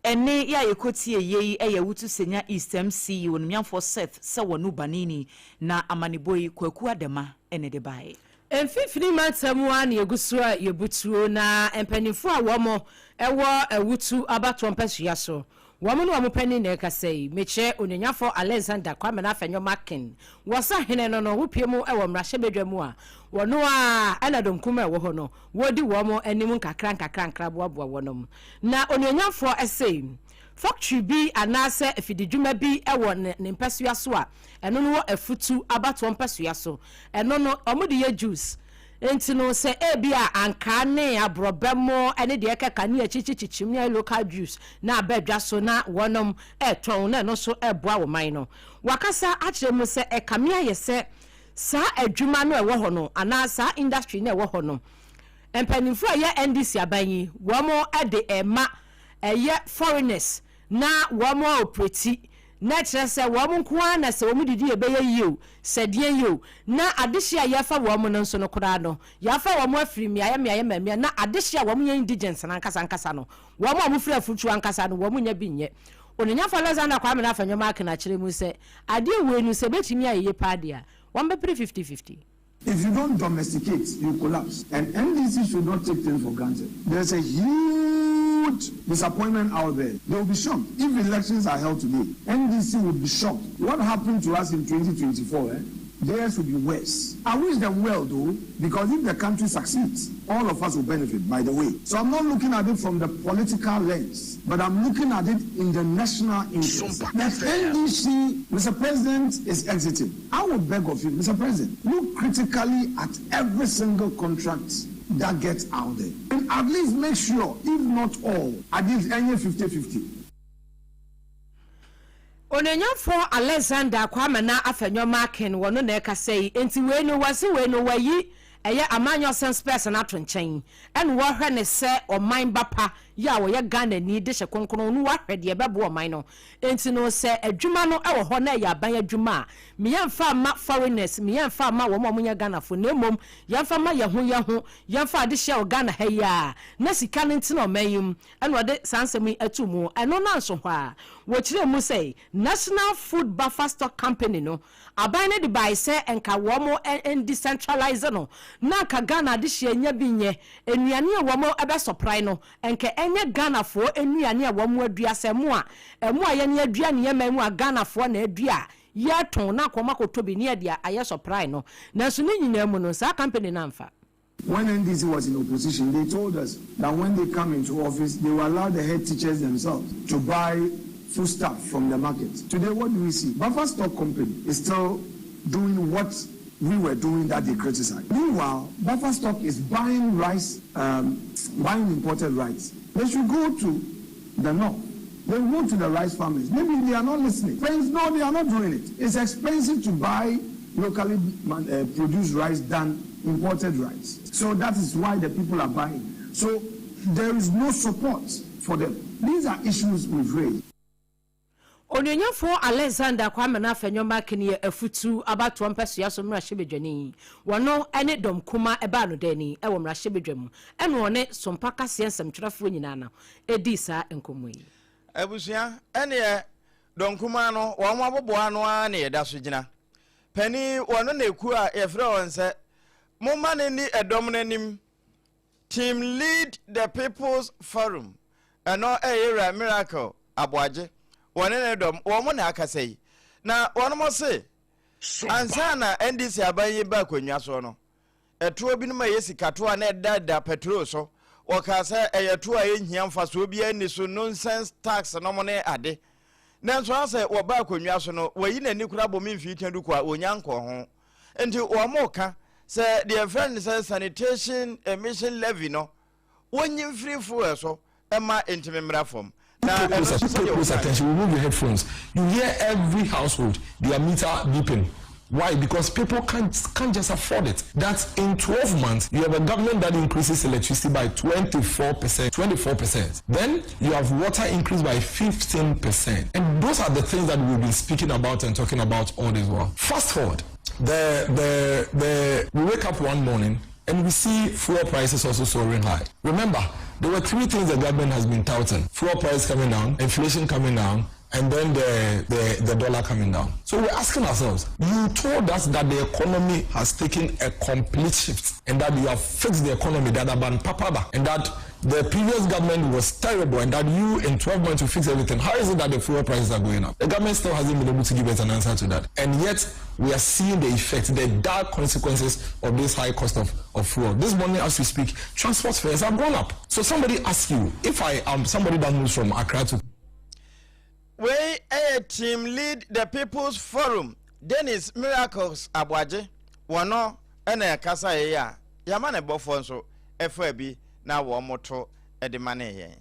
Ɛnne yi a yɛkɔtie yei yɛ Awutu Senya East MC Onumyamfoɔ Seth Sewɔnu Banini, na amanebɔ yi Kwaku Adama na ɛde baeɛ. Mfimfini mantam ara na yɛgu so a yɛbutuo, na mpanimfoɔ a wɔn wɔ Awutu abatoɔ mpasua so, wɔn ne wɔn panin na ɛrekasa yi. Mekyerɛ Onuonyafoɔ Alexander Kwamena Afenyo Markin, wɔ sahene no no, wopue mu wɔ mmarahyɛbadwa mu a, wɔno ara na dɔmkumaa a ɛwɔ hɔ no, wɔredi wɔn anim nkakra nkakra nkra boaboa wɔnom. Na onuonyamfoɔ se, Factory bi anaasɛ afididwuma bi wɔ ne ne mpasua so a, ɛno no wɔ afutu abatoɔ mpasua so. Ɛno no, wɔde yɛ juice. Enti no, sɛ ebia ankaa ne aborɔbɛ mo ne deɛ ɛkeka ne akyikyi kyikyim ne ayɛ local juice na aba dwa so na wɔnom retɔn na ɛno nso reboa wo man no. Wakasa akyerɛ mu sɛ ɛkame ayɛ sɛ saa adwuma no a ɛwɔ hɔ no anaa saa industry no a ɛwɔ hɔ no, Mpanyinfoɔ a ɛyɛ NDC aban yi wɔn de ɛma ɛyɛ foreigners na wɔn a operati na ɛkyerɛ sɛ wɔn nko ara na sɛ wɔn didi ɛbɛyɛ yie o sɛ deɛn yie o na adehyeɛ a yɛfa wɔn no nso no koraa no yɛafa wɔn afiri mmeaeɛ mmeaeɛ mmeaeɛ na adehyeɛ a wɔn yɛ indigens no ankasa ankasa no wɔn a wɔfiri afutuo ankasa no wɔn nya bi nyɛ. Ononyafo Alexander Kwame Afenyo Markin akyerɛ mu sɛ adeɛ wei no sɛ ɛbɛtumi ayɛ yie paa deɛ a wɔn bɛpere 50 50. If you don't domesticate, you collapse. And NDC should not take things for granted. There's a huge disappointment out there. They will be shocked. If elections are held today, NDC would be shocked. What happened to us in 2024, eh? Theirs will be worse. I wish them well, though, because if the country succeeds, all of us will benefit, by the way. So I'm not looking at it from the political lens, but I'm looking at it in the national interest. That NDC, Mr. President, is exiting. I would beg of you, Mr. President, look critically at every single contract that gets out there. And at least make sure, if not all, at least any 50 50. Onuonyamfoɔ Alexander Kwamena Afenyo Markin wɔ no na ɛkasa yi, enti wei no wɔse wei no wayi ɛyɛ amanyɔsɛm spɛs no ato nkyɛn ɛna wɔhwɛ no sɛ ɔman ba pa yi a ɔyɛ Ghanani de hyɛ kronkron no wahwɛ deɛ ɛbɛboa ɔman no. Enti no sɛ adwuma no wɔ hɔ na ɛyɛ aban adwuma a, me yɛmfa mma foreigners, me yɛmfa mma wɔn a wɔnyɛ Ghanafoɔ na mmom yɛmfa mma yɛn ho yɛn ho, yɛmfa adehyeɛ wɔ Ghana ha yi ara na sika no ntena ɔman yi mu. Ɛna ɔde saa nsɛm yi ato mu. Ɛno nanso hɔ ara wɔkyerɛɛ mu sɛ National Food Buffer Stock Company no, aban no de bae sɛ nka wɔn decentralise no na nka Ghana adehyeɛ nya bi nyɛ nnuane a wɔn bɛ supply no nka ɛnyɛ Ghanafoɔ nnuane a wɔn adua sɛ mo a ɛmo a yɛne adua ne yɛn man mu a Ghanafoɔ na adua a yɛtɔn na nka wɔn akɔtɔ bi ne yɛde ayɛ supply no nanso ne nyinaa mu no saa company no amfa. When NDC was in opposition, they told us that when they come into office, they will allow the head teachers themselves to buy foodstuff from the market. Today, what do we see? Buffer Stock Company is still doing what we were doing that they criticized. Meanwhile, Buffer Stock is buying rice, um, buying imported rice. They should go to the north. They go to the rice farmers. Maybe they are not listening. Friends, no, they are not doing it. It's expensive to buy locally uh, produced rice than imported rice. So that is why the people are buying. So there is no support for them. These are issues we've raised. Onuonyamfoɔ Alexander Kwamena Afenyo Markin yɛ Afutu abatoɔ mpɛsoa so mmarahyɛbadwani. Wɔno ne dɔm kuma baa no dani wɔ mmarahyɛbadwa mu ɛna ɔne Sompa kaseɛ nsɛmtwerɛfoɔ nyinaa no dii saa nkɔmmɔ yi. Abusua, ɛneɛ dɔm kumaa no wɔn aboboa ano ara na yɛda so gyina. Panin, wɔno na ekuo a yɛfrɛ wɔn sɛ momma no nni ɛdɔm no anim, Team Lead the People's Forum, ɛno ɛyɛ Wura Miracle Aboagye, wɔne ne dɔm, wɔn na akasa yi. Na wɔnom se, ansa na NDC aban yi ba akonnwa soɔ no, ɛtoɔ binom a ɛyɛ sikatoɔ a na ɛdeda petrol so, wɔkaa sɛ ɛyɛ toɔ a ɛnhia mfasoɔ biara nni so, nonsense tax nom ne ade. Nanso asɛ wɔba akonnwa so no, wɔayi n'ani koraa bɔ me mfii tɛn duku a wɔnya nkɔɔ ho. Nti wɔreka sɛ deɛ yɛfrɛ no sɛ sanitation emission levy no, wɔnyi mfiri fuel so mma ɛntumi mmra fam. Na Pay ɛno close, nso pay sɛdeɛ close wɔkaeɛ attention. no. Remove your headphones. You hear every household their meter beeping. Why? Because people can't can't just afford it. That in 12 months, you have a government that increases electricity by 24%, 24%. Then you have water increase by 15%. And those are the things that we've been speaking about and talking about all this while. Fast forward, the the the we wake up one morning and we see fuel prices also soaring high. Remember, there were three things the government has been touting: fuel price coming down, inflation coming down, and then the, the, the dollar coming down. So we're asking ourselves, you told us that the economy has taken a complete shift and that you have fixed the economy, that aban papaba, and that the previous government was terrible and that you in 12 months to fix everything. How is it that the fuel prices are going up? The government still hasn't been able to give us an answer to that. And yet we are seeing the effect, the dark consequences of this high cost of, of fuel. This morning as we speak, transport fares have gone up. So somebody asks you, if I am somebody that moves from Accra to Wei yɛ Team Lead The People's Forum Dennis Miracles Aboagye, wɔno na ɛkasaeɛ yi a yɛama ne bɔfoɔ nso faa bi na wɔto de manee yɛn.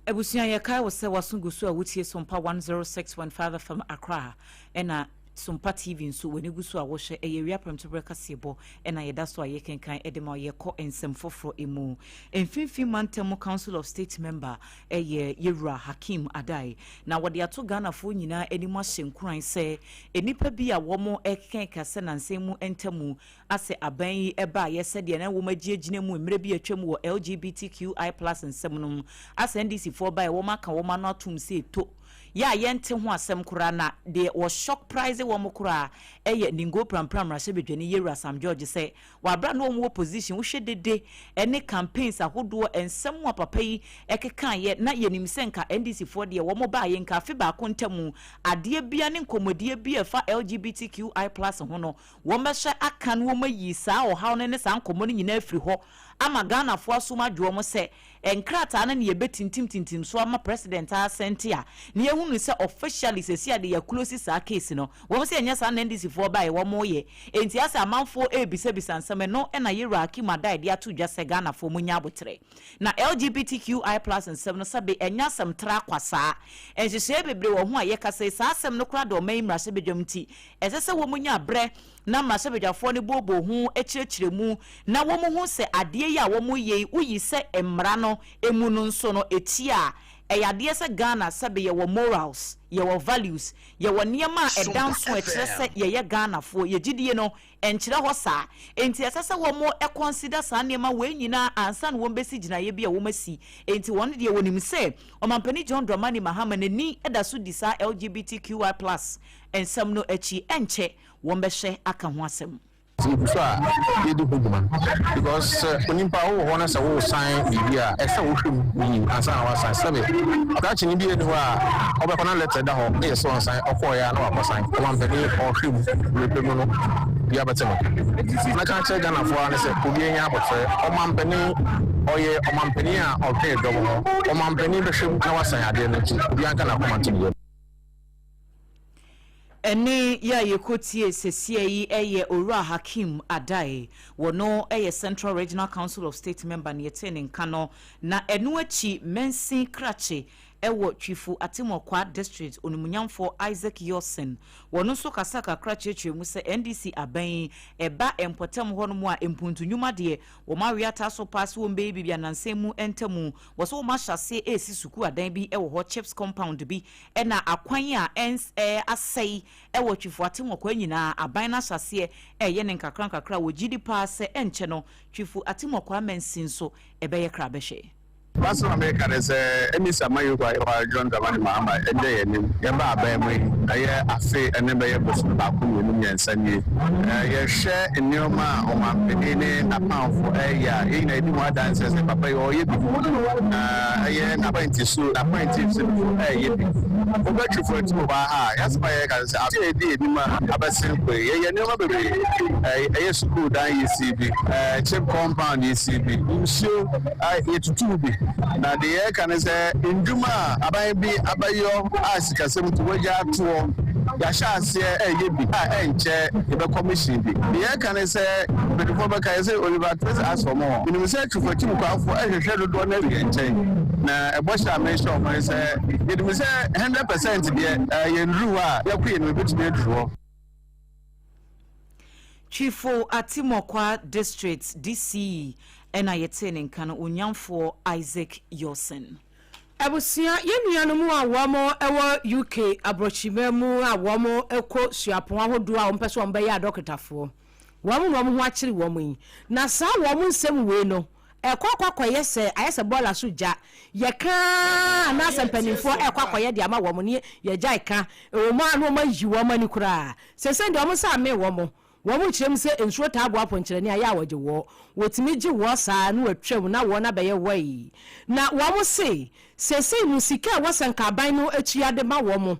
Abusua yɛkae wo sɛ waso gu so a wotie Sompa 106.5 FM Accra ɛna Sompa TV nso w'ani gu so a wohwɛ ɛyɛ awia prɛmtoberɛ kaseɛbɔ ɛna yɛda so a yɛkenkan ɛde ma yɛkɔ nsɛm foforɔ mu. Mfimfini Mantam Council of State member ɛyɛ Yɛwura Hakeem Adai na wɔde ato Ghanafoɔ nyinaa anim ahyɛ nkuran sɛ nnipa bi a wɔn ɛkeka sɛ nansa mu ntamu asɛ aban yi ɛbaayɛ sɛdeɛ na wɔn agyiagyina mu mmerɛ bi atwam wɔ LGBTQI plus nsɛm no mu asɛ NDC foɔ baeɛ wɔn aka wɔn ano atom sɛ ɛto yɛ a yɛnte ho asɛm koraa na deɛ wɔ shock prize wɔn koraa ɛyɛ Ningo Prampram mmarahyɛbadwani Yewura Sam George sɛ wɔ abere a na wɔn wɔ position wohwɛ dede ɛne campaigns ahodoɔ nsɛm a papa yi ɛkekaeɛ na yɛnim sɛ nka NDC foɔ deɛ wɔn baeɛ nka afe baako ntamu adeɛ bia ne nkɔmmɔdie bi a ɛfa LGBTQI plus ho no wɔn bɛhyɛ aka no wɔn ayi saa ɔhaw no ne saa nkɔmmɔ no nyinaa afiri hɔ ama Ghanafoɔ asom adwo wɔn sɛ nkrataa no na yɛbɛtintim tintim so ama president asɛnte a na yɛhunu sɛ officially sɛsi ade yɛclose saa case no. Wɔn sɛ ɛnyɛ saa na NDC foɔ baeɛ wɔn yɛ enti asɛ amanfoɔ ɛrebisabisa nsɛm ɛno ɛna yɛwura Hakeem Adai de ato dwa sɛ Ghanafoɔ mo nya abotrɛ na LGBTQI plus nsɛm no sɛbe ɛnyɛ asɛm tra kwa saa nhyehyɛeɛ bebree wɔ ho a yɛkasa yi saa asɛm no koraa de ɔman yi mmarahyɛbadwam nti ɛsɛ sɛ wɔn nya abrɛ na mmarahyɛbadwafoɔ no booboo ho kyerɛkyerɛ mu na wɔn hu sɛ adeɛ yi a wɔn yɛ yi woyi sɛ mmara no emu no nso no eti a ɛyɛ adeɛ sɛ Ghana sɛbe yɛwɔ morals, yɛwɔ values, yɛwɔ nneɛma a ɛda nso a ɛkyerɛ sɛ yɛyɛ Ghanafoɔ, yɛgyidie no ɛnkyerɛ hɔ saa enti ɛsɛ sɛ wɔn consider saa nneɛma wei nyinaa ansa na wɔn bɛsi gyinaeɛ bi a wɔn asi. Enti wɔn deɛ wɔnim sɛ Ɔmampanin John Dramani Mahama n'ani da so di saa LGBTQI plus nsɛm no akyi, ɛnkyɛ wɔn bɛhyɛ aka ho asɛm. Yɛgu so a yɛdi ho dwuma because sɛ onipa wowɔ hɔ na sɛ woresan biribi a ɛsɛ sɛ wohwɛ mu yie ansa na woasan. Sɛbe krakyeni bi nni hɔ a ɔbɛkɔ na lɛtɛ da hɔ na yɛsɛ ɔnsan, ɔkɔeɛ a na wakɔsan. Ɔmampanin ɔrehwɛ mu, mmerɛ pɛ mu no obiara bɛte no. Mɛka akyerɛ Ghanafoɔ ara ne sɛ obiara nya aboterɛ. Ɔmampanin ɔyɛ ɔmampanin a ɔdwene dɔm ho. Ɔmampanin bɛhwɛ mu na wasan adeɛ no nti obiara nka n'akoma nto ne yam. Ɛnne yi a yɛkɔtiee sesia yi yɛ Owura Hakeem Addae. Wɔno yɛ Central Regional Council of State member na yɛtee ne nka no. Na ɛno akyi Mansin Krakye wɔ Twifo Atemɔkwa District Onimunyamfoɔ Isaac Yorson. Wɔno nso kasaa kakra kyerɛkyerɛɛ mu sɛ NDC aban yi ɛba mpɔtam hɔnom a mpuntu nnwuma deɛ wɔn awe ataa so paa sɛ wɔn bɛyɛ biribi anansa mu ntamu. Wɔ sɛ wɔn ahyɛ aseɛ resi sukuu adan bi wɔ hɔ, CHIPS compound bi, ɛna akwan a ɛns ɛɛ asɛe wɔ Twifo Atemɔkwa nyinaa, aban no ahyɛ aseɛ reyɛ no nkakra nkakra a wɔgye di paa sɛ ɛnkyɛ no Twifo Atemɔkwa mansin nso ɛbɛyɛ krabɛhwɛ. M'asɛm a mereka ne sɛ, ɛnni sɛ amanyɔkuo a yɛwɔ John Dramani Mahama da yɛn anim. Yɛbaa aban mu yi, ɛyɛ afe ne bɛyɛ bosome baako, mmienu, mmiɛnsa nie. Yɛhwɛ nneɛma a ɔmanpanin ne n'apamfo reyɛ a, yɛn nyinaa yɛdi ho adanseɛ sɛ papa yi ɔreyɛ bi. Na ɛyɛ n'appointee so, n'appointees no nso reyɛ bi. Woba Twifo Atumu hɔ ha a, yɛn asɛm a yɛreka ne sɛ afe a ɛdi anim a abɛsen kɔ yi, yɛyɛ nneɛma bebree. Ɛyɛ sukuu dan yɛsii bi, chip compound yɛsii bi, nsuo yɛtutuu bi. Na deɛ yɛreka ne sɛ ndwuma a aban bi abɛyɔ a sikasɛm nti wɔagya atoɔ, yɛahyɛ aseɛ reyɛ bi a ɛnkyɛ yɛbɛkɔ mission bi. Deɛ yɛreka ne sɛ mpanimfoɔ bɛka yɛ sɛ Oliver Twist as for more. Menim sɛ Twifo-Akyem Kwafoɔ rehwehwɛ dodoɔ no afiri yɛn nkyɛn. Na ɛbɔhyɛ a mehyɛ wɔn ne sɛ yɛnim sɛ 100 percent deɛ yɛnnuru hɔ a, yɛkɔ yɛn anim yɛbɛtumi aduru hɔ. Twifo Atimokwa District DCE ɛna yɛtee ne nka no, Onyamfoɔ Isaac Yorson. Abusua, yɛn nuanom a wɔn wɔ UK aborɔkyima mu a wɔn kɔ suapɔn ahodoɔ a wɔn pɛ sɛ wɔn bɛyɛ adɔkotafoɔ, wɔn na wɔn ho akyere wɔn yi. Na saa wɔn nsɛm wei no, ɛkɔ akɔ akɔyɛ sɛ ayɛ sɛ bɔɔla so gya. Yɛka ara anaasɛ mpanimfoɔ ɛrekɔ akɔyɛ de ama wɔn ne yɛgyae ka. Ɛwɔ mu a na wɔn ayi wɔn ani koraa. Seesei deɛ wɔn nsa amee wɔn. Wɔkyerɛ mu sɛ nsuo taa boa ponkyerɛni a ɛyɛ a wɔgye wɔɔ. Wɔtumi gye wɔɔ saa na wɔatwam na wɔn abɛyɛ wɔi. Na wɔn se seesei no sika a ɛwɔ sɛ nka aban no tua de ma wɔn,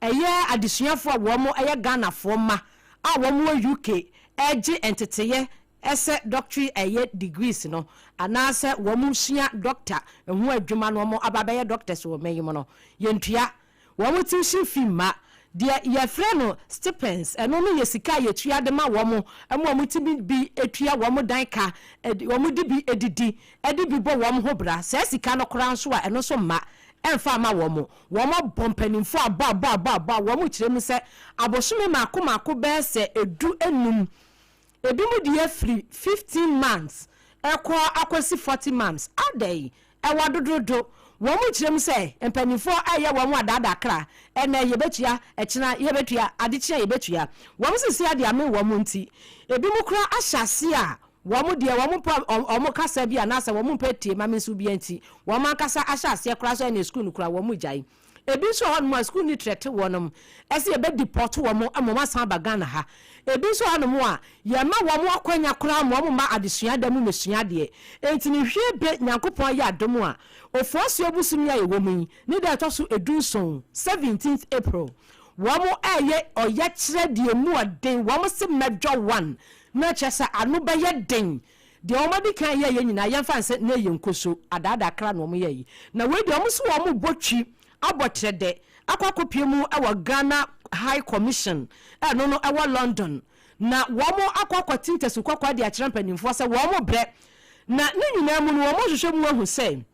ɛyɛ adesuafoɔ a wɔn yɛ Ghanafoɔ mma a wɔn wɔ UK regye nteteyɛ sɛ doctorate ɛyɛ degrees no anaasɛ wɔn sua doctor ho adwuma na wɔn aba abɛyɛ doctors wɔ ɔman yi mu no, yɛntua. Wɔn tuition fee mma. Deɛ yɛfrɛ no stipends, ɛno no yɛ sika a yɛtua de ma wɔn ma wɔtumi bi tua wɔn dan ka, wɔde bi didi, de bi bɔ wɔn ho bra. Saa sika no koraa nso a, ɛno nso mma, ɛmfa mma wɔn. Wɔabɔ mpanimfoɔ abɔ abɔ abɔ abɔ a wɔkyerɛ mu sɛ abosome mmaako mmaako bɛyɛ sɛ du nnum. Ebinom deɛ firi 15 months kɔ akɔsi 40 months. Adɛn? Ɛwɔ dodoodo. Wɔn kyerɛ mu sɛ mpaninfoɔ ɛyɛ wɔn adaadaa kra, ɛnɛ yɛbɛtua, ɛkyena yɛbɛtua, adekyea yɛbɛtua. Wɔn sisi adeɛ amee wɔn nti, ebinom koraa ahyɛ aseɛ a wɔn deɛ wɔn mpɛ wɔn kasa bi anaasɛ wɔn mpɛ tie ma me nso bia nti, wɔn ankasa ahyɛ aseɛ koraa sɛ ɛneɛ sukuu no koraa wɔn gyae. Ebi nso wɔ hɔnom a sukuu no trɛte wɔnom sɛ yɛbɛ deport wɔn ma wɔn asan aba Ghana ha. Ebi nso wɔ hɔnom a yɛmma wɔn akwanya koraa ma wɔn mma adesua da mu mmɛsua adeɛ. Enti no hwie be Nyankopɔn ayɛ adom a, Ofuasuo bosome a yɛwɔ mu yi ne da a ɛtɔ so edunson, seventeenth April, wɔn ɛɛyɛ ɔyɛkyerɛ deɛ emu ɔden, wɔn se mɛdwɔ one, na kyerɛ sɛ ano bɛyɛ den. Deɛ wɔn adi kan yɛeɛ nyinaa, yɛmfa no sɛ na ɛyɛ nkoso, adaadaa kra na wɔyɛeɛ yi. Na wei deɛ, wɔn se wɔrebɔ twi abɔ trɛdɛ akɔ akɔpue mu wɔ Ghana High Commission, ɛno no ɛwɔ London. Na wɔn akɔ akɔte ntasu kɔkɔɔ de akyerɛ mpanimfoɔ sɛ wɔrebrɛ. Na ne nyinaa mu no, wɔrehwehwɛ mu ahu sɛ,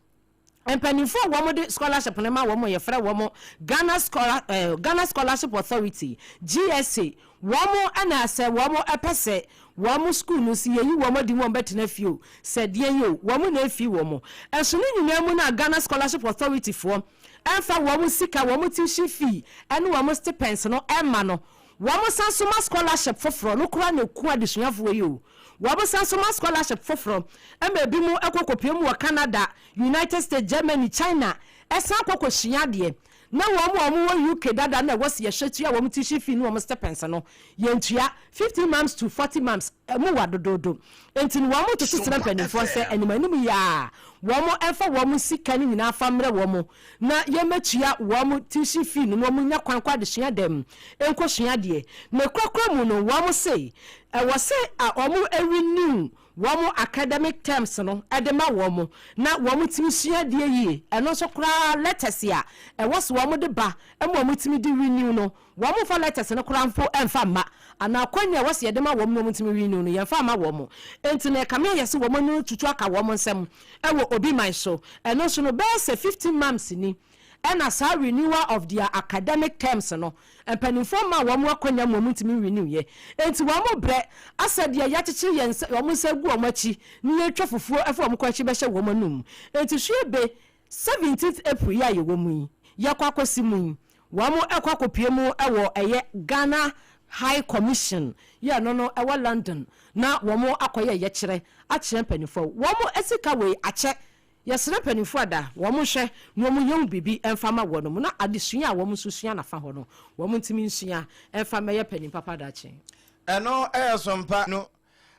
Mpanyimfo a wɔde scholarship no ma wɔn yɛfrɛ wɔn Ghana Scholar eh, Ghana Scholarship Authority, GSA, wɔn na sɛ wɔn pɛ sɛ wɔn sukuu no si yɛyi wɔn adi wɔn bɛtena fie o, sɛ deɛn o, wɔn na efi wɔn. Ɛso ne nyinaa mu no a Ghana Scholarship Authority foɔ ɛmfa wɔn sika, wɔn tuition fee ɛne wɔn stipends no ɛmma no, wɔn san so ma scholarship foforɔ no koraa na ɛku adesuafoɔ yi o. Wɔn san so ma scholarship foforɔ ma ebinom kɔ kɔpue mu wɔ Canada, United States, Germany, China san kɔ kɔsua adeɛ. Na wɔn a wɔwɔ UK dada no a ɛwɔ sɛ yɛhwɛ tua wɔn tuition fee ne wɔn stipends no, yɛntua, 15 months to 40 months, ɛmu wa dodoodo. Enti no wɔn toto srɛ mpanimfoɔ sɛ anim anim yi ara wɔn mfa wɔn sika no nyinaa mfa mmrɛ wɔn na yɛmmɛtua wɔn tuition fee no na wɔn nya kwan kɔ adesua dan mu nkɔsua adeɛ. Ne korakora mu no wɔn se ɛwɔ sɛ wɔn renew wɔn academic terms no de ma wɔn na wɔtumi sua adeɛ yie. Ɛno nso koraa letters a ɛwɔ sɛ wɔde ba ma wɔtumi de renew no, wɔmfa letters no koraa mpo mfa mma. Anaa akwannya a ɛwɔ sɛ yɛde ma wɔn na wɔtumi renew no, yɛmfa mma wɔn. Enti no ɛkame ayɛ sɛ wɔn ani retutu aka wɔn nsam wɔ obi man so. Ɛno nso no, bɛyɛ sɛ 15 months ni ɛna saa renewal of their academic terms no, mpanimfoɔ mmaa wɔn akwanya ma wɔn ntumi nrenew yɛ. Enti wɔn brɛ asɛ deɛ yɛakyekyere yɛn nsa, wɔn nsa agu wɔn akyi na yɛretwa fufuo afa wɔn kɔn akyi bɛhyɛ wɔn anum. Enti hwie be 17th April yi a yɛwɔ mu yi, yɛkɔ akɔsi mu yi, wɔn kɔ akɔpue mu wɔ ɛyɛ Ghana High Commission yɛ ɛno no ɛwɔ London na wɔn akɔyɛ yɛkyerɛ akyerɛ mpanimfoɔ. Wɔn sika wei akyɛ. Yɛsrɛ mpaninfoɔ ada wɔn nhwɛ na wɔn nyɛ ho biribi mfa ma wɔnom na adesua a wɔn nso sua no afa hɔ no wɔn ntumi nsua mfa mmɛyɛ panin papa daakye. Ɛno yɛ sompa no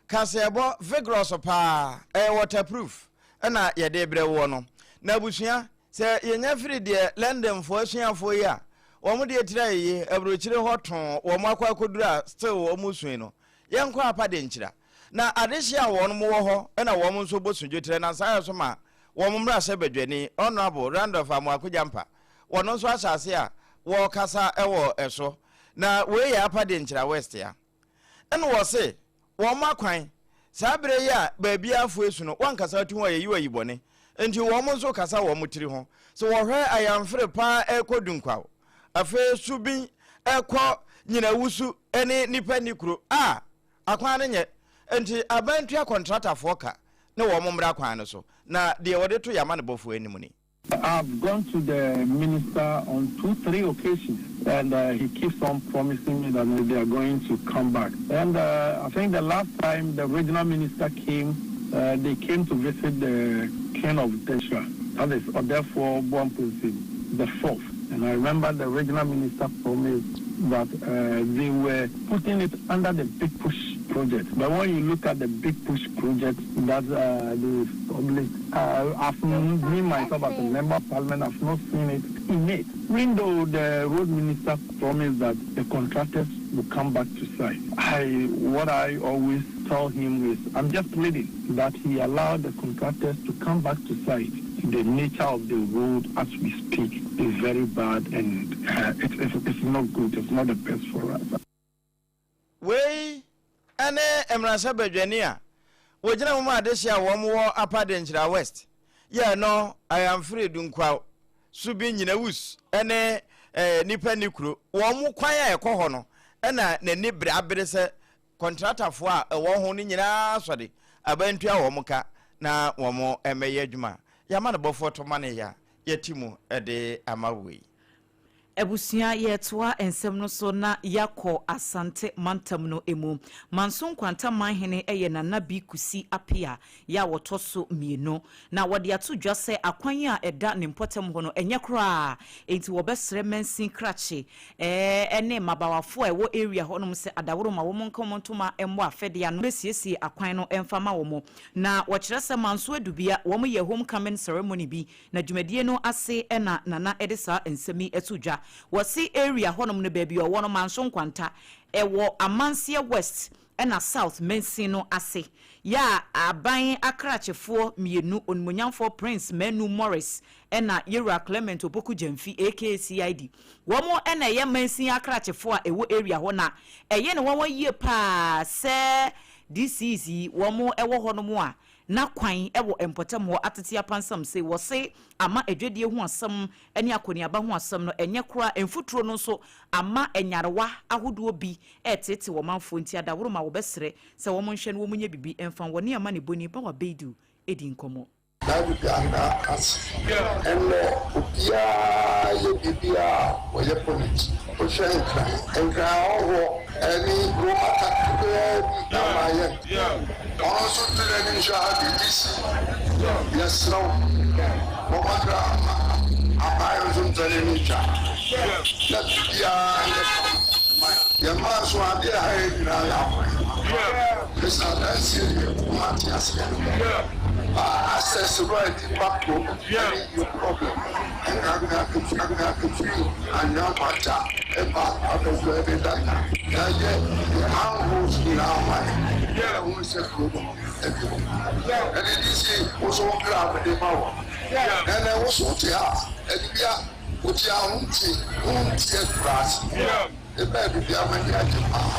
kaseɛbɔ vigorous paa, ɛyɛ waterproof na yɛde rebrɛ woɔ no. Na abusua, sɛ yɛnya firi deɛ Londonfoɔ asuafoɔ yi a wɔn deɛ tiri ayɛ yie, aburokyire hɔ too wɔn akɔ akɔduru a still wɔn sui no, yɛnkɔ apa de nkyira. Na adehye a wɔn wɔ hɔ na wɔn nso bɔ su dwotirɛ na saa nso ma wɔn mmarahyɛbadwani Honourable Randolph Amoako Gyampa wɔn nso ahyɛ ase a wɔrekasa wɔ ɛso. Na wei yɛ Apa Denkyira West a. Ɛna wɔse wɔn akwan saa berɛ yi a baabiara fo esu no wɔnkasa atu ho a yɛyi wɔ ayi bɔne nti wɔn nso kasa wɔn tiri ho. So wɔhwɛ ayamfere paa ɛrekɔ Dunkwaw afei Subin ɛkɔ Nyinawusu ne Nipa Nni Kuro a. Akwan no nyɛ, enti aban ntua kɔntratafoɔ ka ne wɔn mmra kwan no so, na deɛ wɔde to yɛn amanebɔfoɔ anim ni. I've gone to the minister on two, three occasions, and uh, he keeps on promising me that they are going to come back. And uh, I think the last time the regional minister came, uh, they came to visit the king of Desha, that is Odefuor Boamponsem, the fourth. And I remember the regional minister promised that uh, they were putting it under the Big Push project. But when you look at the Big Push project that uh, they published, uh, I've, me myself as a member of parliament, I've not seen it in it. Even though the road minister promised that the contractors will come back to site, I, what I always tell him is, I'm just pleading that he allow the contractors to come back to site. The nature of the road as we speak is very bad and uh, it, it's, it's not good. It's not the best for us. Wei ne mmarahyɛbadwani a wɔgyina mu ma adehye a wɔn wɔ Upper Denkyira West yɛ no Ayamfre Dunkwaw Subin Nyinawus ne eh, Nipa Nni Kuro. Wɔn kwan a ɛkɔ hɔ no na n'ani bere abere sɛ kɔntratafoɔ a ɛwɔ ho no nyinaa sɔre abantua wɔn ka na wɔn mmɛyɛ adwuma a yɛama no bɔfoɔ to ma no yɛ a yɛte mu de ama wei. Abusua, yɛretoa nsɛm no so na yɛakɔ Asante mantam no mu. Manso Nkwanta manhene yɛ Nana Bi Kusi Apea yɛ a wɔtɔ so mmienu. Na wɔde ato dwa sɛ akwan a ɛda ne mpɔtam hɔ no ɛnyɛ koraa, enti wɔbɛsrɛ mansin krakye ne mmabawafoɔ a ɛwɔ area hɔnom sɛ adaworoma wɔn nka wɔn ntoma mmɔ afɛdeɛ ano mmɛsiesie akwan no mfa ma wɔn. Na wɔkyerɛ sɛ Manso Adubia wɔn yɛ home coming ceremony bi Na dwumadie no ase na Nana de saa nsɛm yi to dwa. Wɔse area hɔnom no baabi a ɔwɔ no Manso Nkwanta, ɛwɔ Amanseɛ West ɛna South mansin no ase. Yɛ a aban akrakyefoɔ mmienu, Onimuonyamfoɔ Prince Manu Morris ɛna Yewura Clement Opoku Gyamfi aka CID. Wɔn na ɛyɛ mansin akrakyefoɔ a ɛwɔ area hɔ na ɛyɛ no nwanwa yie paa sɛ DCs yi wɔn wɔ hɔnom a na kwan wɔ mpɔtam hɔ atete apansam sei, wɔse ama adwadie ho asɛm ne akɔneaba ho asɛm no ɛnyɛ koraa, mfuturo no nso ama nyarewa ahodoɔ bi reteetee ɔmanfoɔ nti adaworoma wɔbɛsrɛ sɛ wɔn nhwɛ na wɔn nyɛ bibi mfa wɔne amanebɔni Bawa Beidu di nkɔmmɔ. Bible da ase. Ɛnnɛ obiara yɛ biribi a wɔyɛ politics. Wohwɛ Nkran, Nkran ahɔhoɔ ne Roma kakraa bi na ama ayɛ. Ɔno nso nto n'ani nhwɛ ha bi. DC, yɛsrɛ wo, bɔ mmɔden ara ma aban nso mfa n'ani ntwa ha na biribiara nyɛ kama ma yɛn. Yɛn mma nso, adeɛ a ɛha yɛn nyinaa yɛ akwan. Mesa adansie deɛ wɔn ate aseɛ ba access no a ɛde ba kurom ɛne yɛ problem nkanka nkanka ɛfiri anwea nkwanta ɛba abɛdwo ɛde da na yɛayɛ yɛ handholds nyinaa ama yɛ ɛho sɛ kuro no ɛde hɔ ɛne de si woso wo kra mede ma wɔ ɛnɛ woso wote ha ɛde bia wote ha ho nte ho nte akura ase. Ebɛɛ biribi a m'ani agye paa.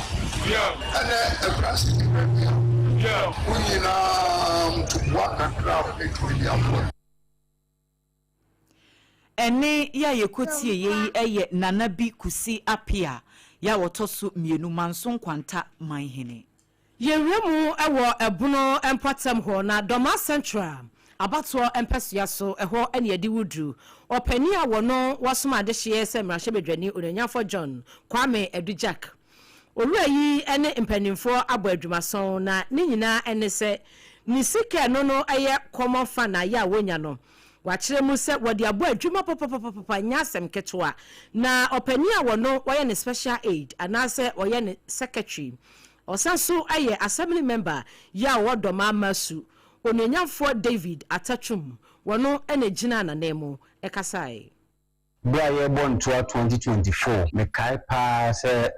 Ɛnɛ akurase ne baabi a mo nyinaa ntoboa kakra a mobɛtumi de aboa. Ɛnne yi a yɛkɔtieeɛ yi yɛ Nana Bi Kusi Appiah yi a ɔtɔ so mmienu, Manso Nkwanta Manhene. Yɛwura mu wɔ Ɛbono mpɔtam hɔ na Dormaa Central abatoɔ mpɛsoa so, ɛhɔ ne yɛde wo duru. Ɔpanin a wɔno wɔsom adehyeɛ sɛ mmarahyɛbadwani Onuonyamfoɔ John Kwame Adu Jack. Owura yi ne mpaninfoɔ abɔ adwumasɔn na ne nyinaa ne sɛ ne sika ɛno no yɛ common fund a yɛ a wɔnya no. Wakyerɛ mu sɛ wɔde abɔ adwuma papapapapa nyɛ asɛm ketewa. Na ɔpanin a wɔno wɔyɛ ne special aide anaasɛ ɔyɛ ne secretary Ɔsan so yɛ Assembly Member yi a ɔwɔ Dormaa Masu, Onuonyamfoɔ David Atta Twum, wɔno na ɛgyinaa n'ananmu kasaeɛ. Berɛ a yɛrebɔ ntoa 2024, mekae paa sɛ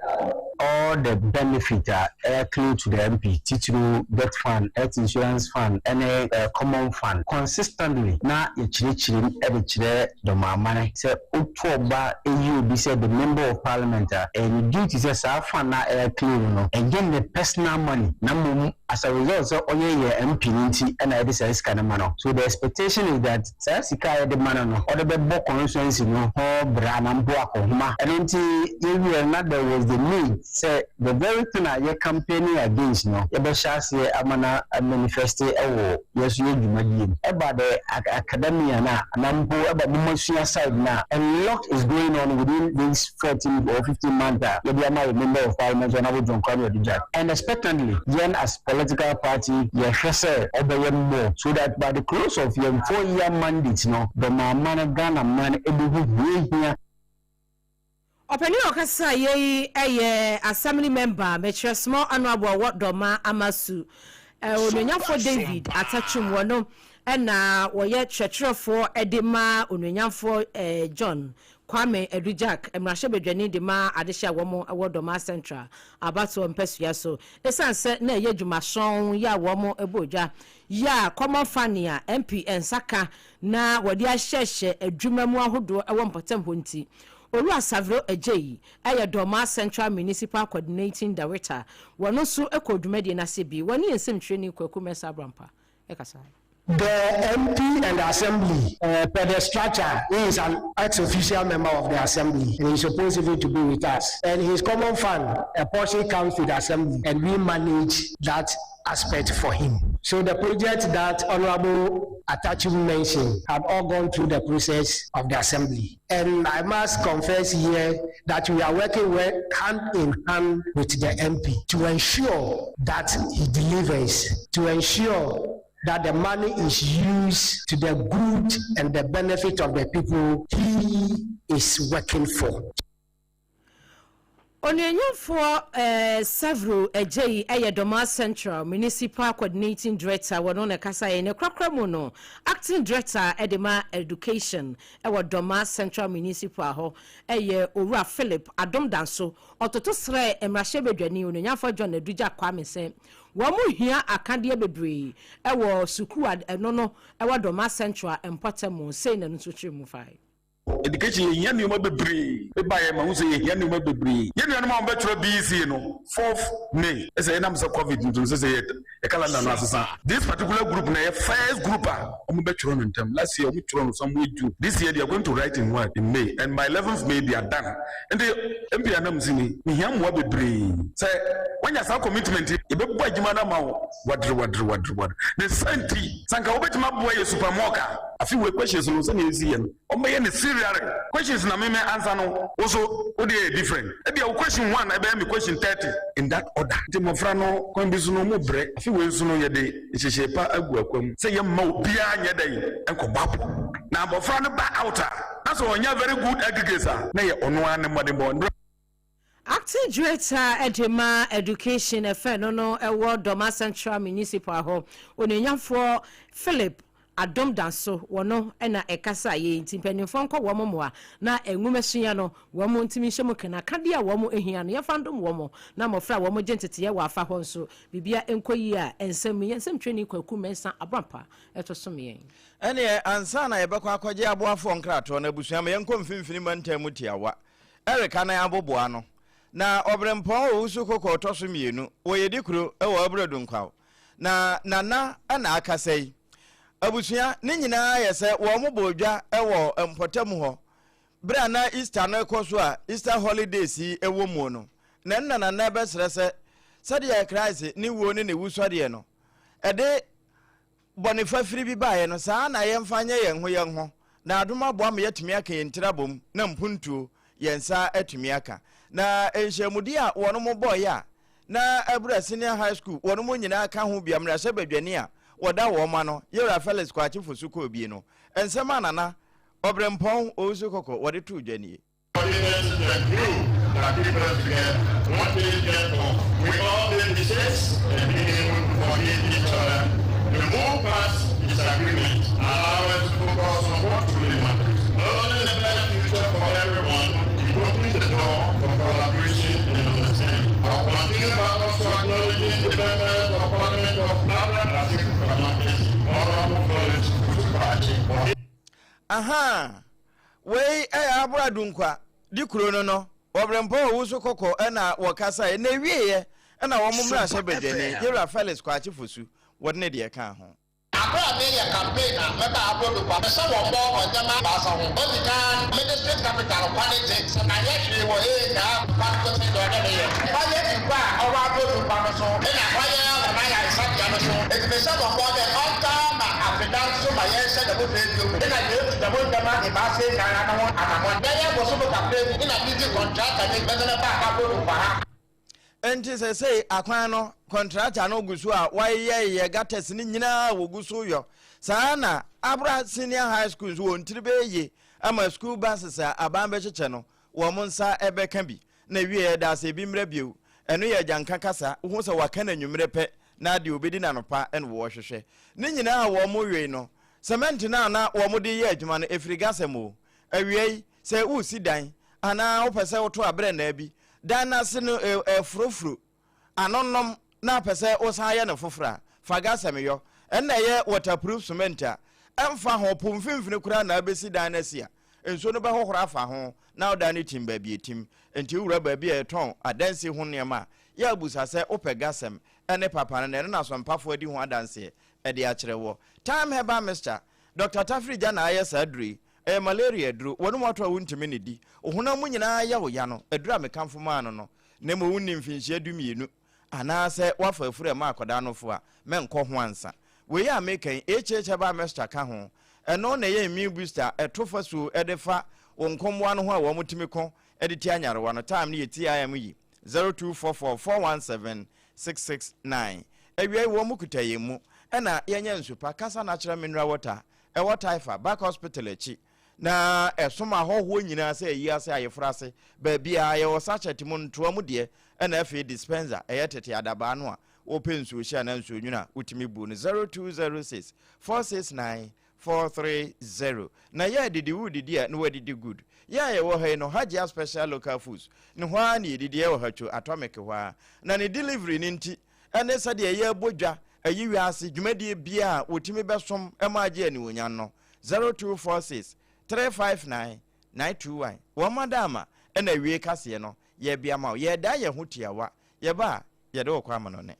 all the benefit a ɛyɛ clear to the MP, titiriw debt fund, health insurance fund ne common fund, consistently na yɛkyerɛkyerɛ mu de kyerɛ Dɔmaaman sɛ woto ɔba yi obi sɛ the member of parliament a, ɛyɛ ne duty sɛ saa fund no a ɛyɛ claim no, ɛnyɛ ne personal money na mmom. As a result sɛ ɔyɛ yɛn MP no nti na yɛde saa sika no ma no. So the expectation is that saa sika a yɛde ma no no ɔde bɛbɔ constituency no ho bra anaa mpo akɔhoma. Ɛno nti yɛwieɛ no na there was the need sɛ the very thing a yɛ campaigning against no yɛbɛhyɛ aseɛ ama no a manifest wɔ yɛn nso yɛn dwumadie mu. Ɛba the academia no a anaa mpo ɛba nwomasua side no a, a lot is going on within this 14 or 15 months a yɛde ama yɛn Member of Parliament Honourable John Kwame Odujak and expectantly yɛn as political party yɛhwɛ sɛ ɔbɛyɛ more so that by the close of yɛn 4 year mandate no Dɔmaaman no Ghana man ɛbɛhu hia. Ɔpanin a ɔkasa yɛ yi yɛ Assembly Member, mekyerɛ Small Honourable a ɔwɔ Dɔma Amasu, Onuonyamfoɔ David Atachum. Wɔ no na wɔyɛ kyerɛkyerɛfoɔ de ma Onuonyamfoɔ John Kwame Adu Jack, mmarahyɛbadwani de ma adehye a wɔn wɔ Dɔma Central abatoɔ mpasua so. Ɛsiane sɛ na ɛyɛ dwumasɔn yi a wɔn bɔ dwa yi a Common Fund a MP nsa ka na wɔde ahyɛhyɛ adwuma mu ahodoɔ wɔ mpɔtam hɔ nti, Owura Savro Agyei yɛ Dɔma Central Municipal Coordinating Director. Wɔno nso kɔɔ dwumadie no ase bi. Wɔne yɛn nsɛmtwerɛni Kwaku Mensah Abrampa kasa. The MP and the Assembly, per the structure, he is an ex-official member of the Assembly and he's supposed even to be with us. And his common fund, a portion comes to the Assembly and we manage that aspect for him. So the project that Honorable Atachum mentioned had all gone through the process of the Assembly. And I must confess here that we are working well, hand in hand with the MP to ensure that he delivers, to ensure that the money is used to the good and the benefit of the people he is working for. Onuonyamfoɔ Savro Agyei yɛ Dɔma Central Municipal Coordinating Director. Wɔno na ɛkasa yɛ ne korakora mu no Acting Director de ma Education wɔ Dɔma Central Municipal hɔ yɛ Owura Philip Adom Danso. Ɔtoto srɛ mmarahyɛbadwani Onuonyamfoɔ John Adugya Kwame sɛ wɔn mo hia akadeɛ bebree wɔ sukuu a ɛno no ɛwɔ Dɔma Central mpɔtam. Sei na no nso kyerɛ mu fae. Education, yɛhia nneɛma bebree. Eba yɛ ma ho sɛ yɛhia nneɛma bebree. Yɛn nuanom a wɔbɛtwerɛ BECE no 4th May, ɛsɛ yɛnam sɛ COVID nti sɛ yɛ yɛ calendar no asesa. This particular group na yɛ first group a wɔn bɛtwerɛ no ntɛm. Last year wɔn twerɛ no somewhere June. This year they are going to write in what? In May, and by 11th May they are done. Nti MP anam si ni mehia mmoa bebree sɛ wɔnya saa commitment, yɛbɛbɔ adwuma no ama wo wadere wadere wadere wadere ne nsa. Nti sanka wobɛtumi aboa yɛ supermock a afi wei questions no sɛnea ɛsi yɛ no, ɔmbɛyɛ ne serial questions na meme ansa no, wo so wode yɛ different. Ebia wo question 1 ɛbɛyɛ me question 30 in that order. Nti mmɔfra no kwan bi so no mo brɛ. Afi wei nso no yɛde nhyehyɛ pa agu akwam sɛ yɛmma obiara nyɛ dɛn nkɔbɔ apɔ na abɔfra no ba out a na sɛ ɔnyɛ very good aggregates a na yɛ ɔno ara ne mmɔdenbɔ. Acting Director de ma Education ɛfɛ no ɛwɔ Dɔma Central Municipal hɔ, Onuonyamfoɔ Philip Adom Danso, wɔno ɛna ɛkasa yɛ. Nti mpanimfoɔ nkɔ wɔn mmoa na nwoma no wɔn ntumi nhyɛ mu kena kadeɛ a wɔn ahia no yɛfa ndom wɔn na mmɔfra a wɔn gye nteteɛ wɔ afa hɔ nso biribia nkɔ yie a nsɛm yɛn nsɛm twɛni Kwaku Mɛnsa Abrampa ɛto so mmiɛn. Ɛneɛ ansa na yɛbɛkɔ akɔgye aboafoɔ nkratoɔ no, abusua ma yɛnkɔ Mfimfini Mantam mu tiawa. Ɛreka na aboboa no na Ɔberempɔn Owusu Kɔkɔɔ ɔtɔ so mmienu wɔ yɛdi kuro wɔ Aburadu Nkwaw na Nana na akasa yi. Abusua ne nyinaa yɛ sɛ wɔn mo bɔ dwa wɔ mpɔtam hɔ berɛ a na Easter no kɔ so a Easter holidays yi wɔ mu no, na nna Nana bɛsrɛ sɛ sɛdeɛ Christ ne wuo ne ne wusɔreɛ no ɛde bɔne fafiri bi baeɛ no, saa na yɛmfa nyɛ yɛn ho yɛn ho na adom aboa ma yɛatumi aka yɛn tiri abom na mpuntuo yɛn nsa atumi aka. Na nhyiamudi a wɔn mo bɔeɛ a na Abura Senior High School wɔn mo nyinaa ka ho bia mmarahyɛ badwani a wɔda wɔn ano, Yɛwura Felix Kwakye Fosu, kɔɔ bie no, nsɛm a Nana Ɔberempɔn Owusu Kɔkɔ wɔde too dwa nie. The glue that keeps us together. One day get off. We all made mistakes and being able to forgive each other. To move past disagreements, allow us to focus on what truly matters. Building a better future for everyone, it opens the door for collaboration and understanding. I'll continue by also acknowledging the members of Parliament of Abra Honorable Felix Kutupachi. Aha, wei ɛyɛ Abora Dunkwa di kuro no Ɔberempɔn Owusu Kɔkɔ ɛna wɔkasaeɛ na ewieɛ. Ɛna wɔn mmarahyɛbadwani, Yewura Felix Kwakye Fosu, wɔde ne deɛ kaa ho. Aber a mereyɛ campaign a mebaa Aburodo-Kwa, mehyɛ hɔn bɔ wɔ ndzɛmba ebiasa ho. Odzi kan, me district capital kwan dze, sɛ mannyɛ hwee wɔ eekaa kwan nkotsee dze ɔwɔ dɛ meyɛ. Ɔyɛ ngua a ɔwɔ Aburodo-Kwa no so na ɔyɛ hɔn ayarsabea no so. Ntsi mehyɛ hɔn bɔ dɛ ɔntaa ma afeda so ma yɛnhyɛ dɛm dwumadzi mu na yeetu dɛm ndzɛmba ebiasa yi nyinara no ho anamɔn. Bɛyɛ bosoom kakra bi nna midzi kɔntrata nye medze no baa Aburodo-Kwa ha. Enti seesei akwan no, kɔntrakta no gu so a wɔayeyɛyeyɛ gutters no nyinaa a wɔgu so yɔ. Saa ara na Abra Senior High School nso wɔn tiri bɛyɛ yie ama school buses a aban bɛkyekyɛ no wɔn nsa bɛka bi. Na wieɛ da sɛ ebi mmra bio. Ɛno yɛ agyanka kasa, wohu sɛ wɔaka no anwummerɛ pɛ na deɛ wɔbɛdi no anɔpa na wɔrehwehwɛ. Ne nyinaa a wɔwei no, cement no a na wɔde reyɛ adwuma no ɛfiri Gasɛm o. Awiei, sɛ woresi dan anaa wopɛ sɛ woto abrɛnaa bi, dan no ase no refurofuro, ano nom na apɛ sɛ wosan yɛ no foforo a, fa Gasem yɔ. Ɛno na ɛyɛ waterproof cement a ɛmfa ho, po mfimfini koraa na wobesi dan no asi a, nsuo no bɛhohoro afa ho na wo dan no tim baabi a etim. Enti wowura baabi a yɛtɔn adansi ho nneɛma a, yɛ a bisa sɛ wopɛ Gasem ne papa no na ɛno na asɔmpafo adi ho adanseɛ de akyerɛ woɔ. Thyme Herbal Mixture, Dɔkta Tafiri Gya na ayɛ saa aduro yi. Ɛyɛ malaria aduro. Wɔnom ato a wontumi nnidi. Wo honam mu nyinaa yɛ wo ya no, aduro a mekamfo maa no no, na mmom wonni mfinhyia dumienu anaasɛ woafa afuru a ɛma akwadaa nofo a, mɛnkɔ ho ansa. Wei a meka yi, HH Herbal Mixture ka ho. Ɛno na ɛyɛ immune booster a ɛto fasuo de fa wo nkommoa no ho a wɔtumi ko de tia nyarewa no. Time no yɛ TIM yi, 0244 417 669. Awiei, wɔn kuta yɛn mu na yɛanya nsu pa, Kasa Natural Mineral Water, ɛwɔ Taifa, Back Hospital akyi, na ɛsom ahɔhoɔ nyinaa sɛ ayi ase, ayeforo ase, baabiara. Yɛwɔ sachet mu, ntoa mu deɛ, ɛna afei dispenser, ɛyɛ tete adabaa no a wopɛ nsuo hyɛ anaa nsuo nwunu a wotumi bu no, 0206 469 430. Na yɛ adidi, woredidi a na woadidi good. Yɛn a yɛwɔ ha yi no, Hajia Special Local Foods ne hɔ ara na yɛdidi, ɛwɔ Hatcho Atomic hɔ ara. Na ne delivery no nti, ɛne sɛdeɛ yɛrebɔ dwa ayi wiase dwumadie biara a wɔtumi bɛsom ma agye animuonyam no, 0246 359 921. Wɔn adaama ɛna awie kaseɛ no yɛrebea ma wo. Yɛredan yɛn ho tiawa, yɛba a yɛde wo kɔ amanɔne.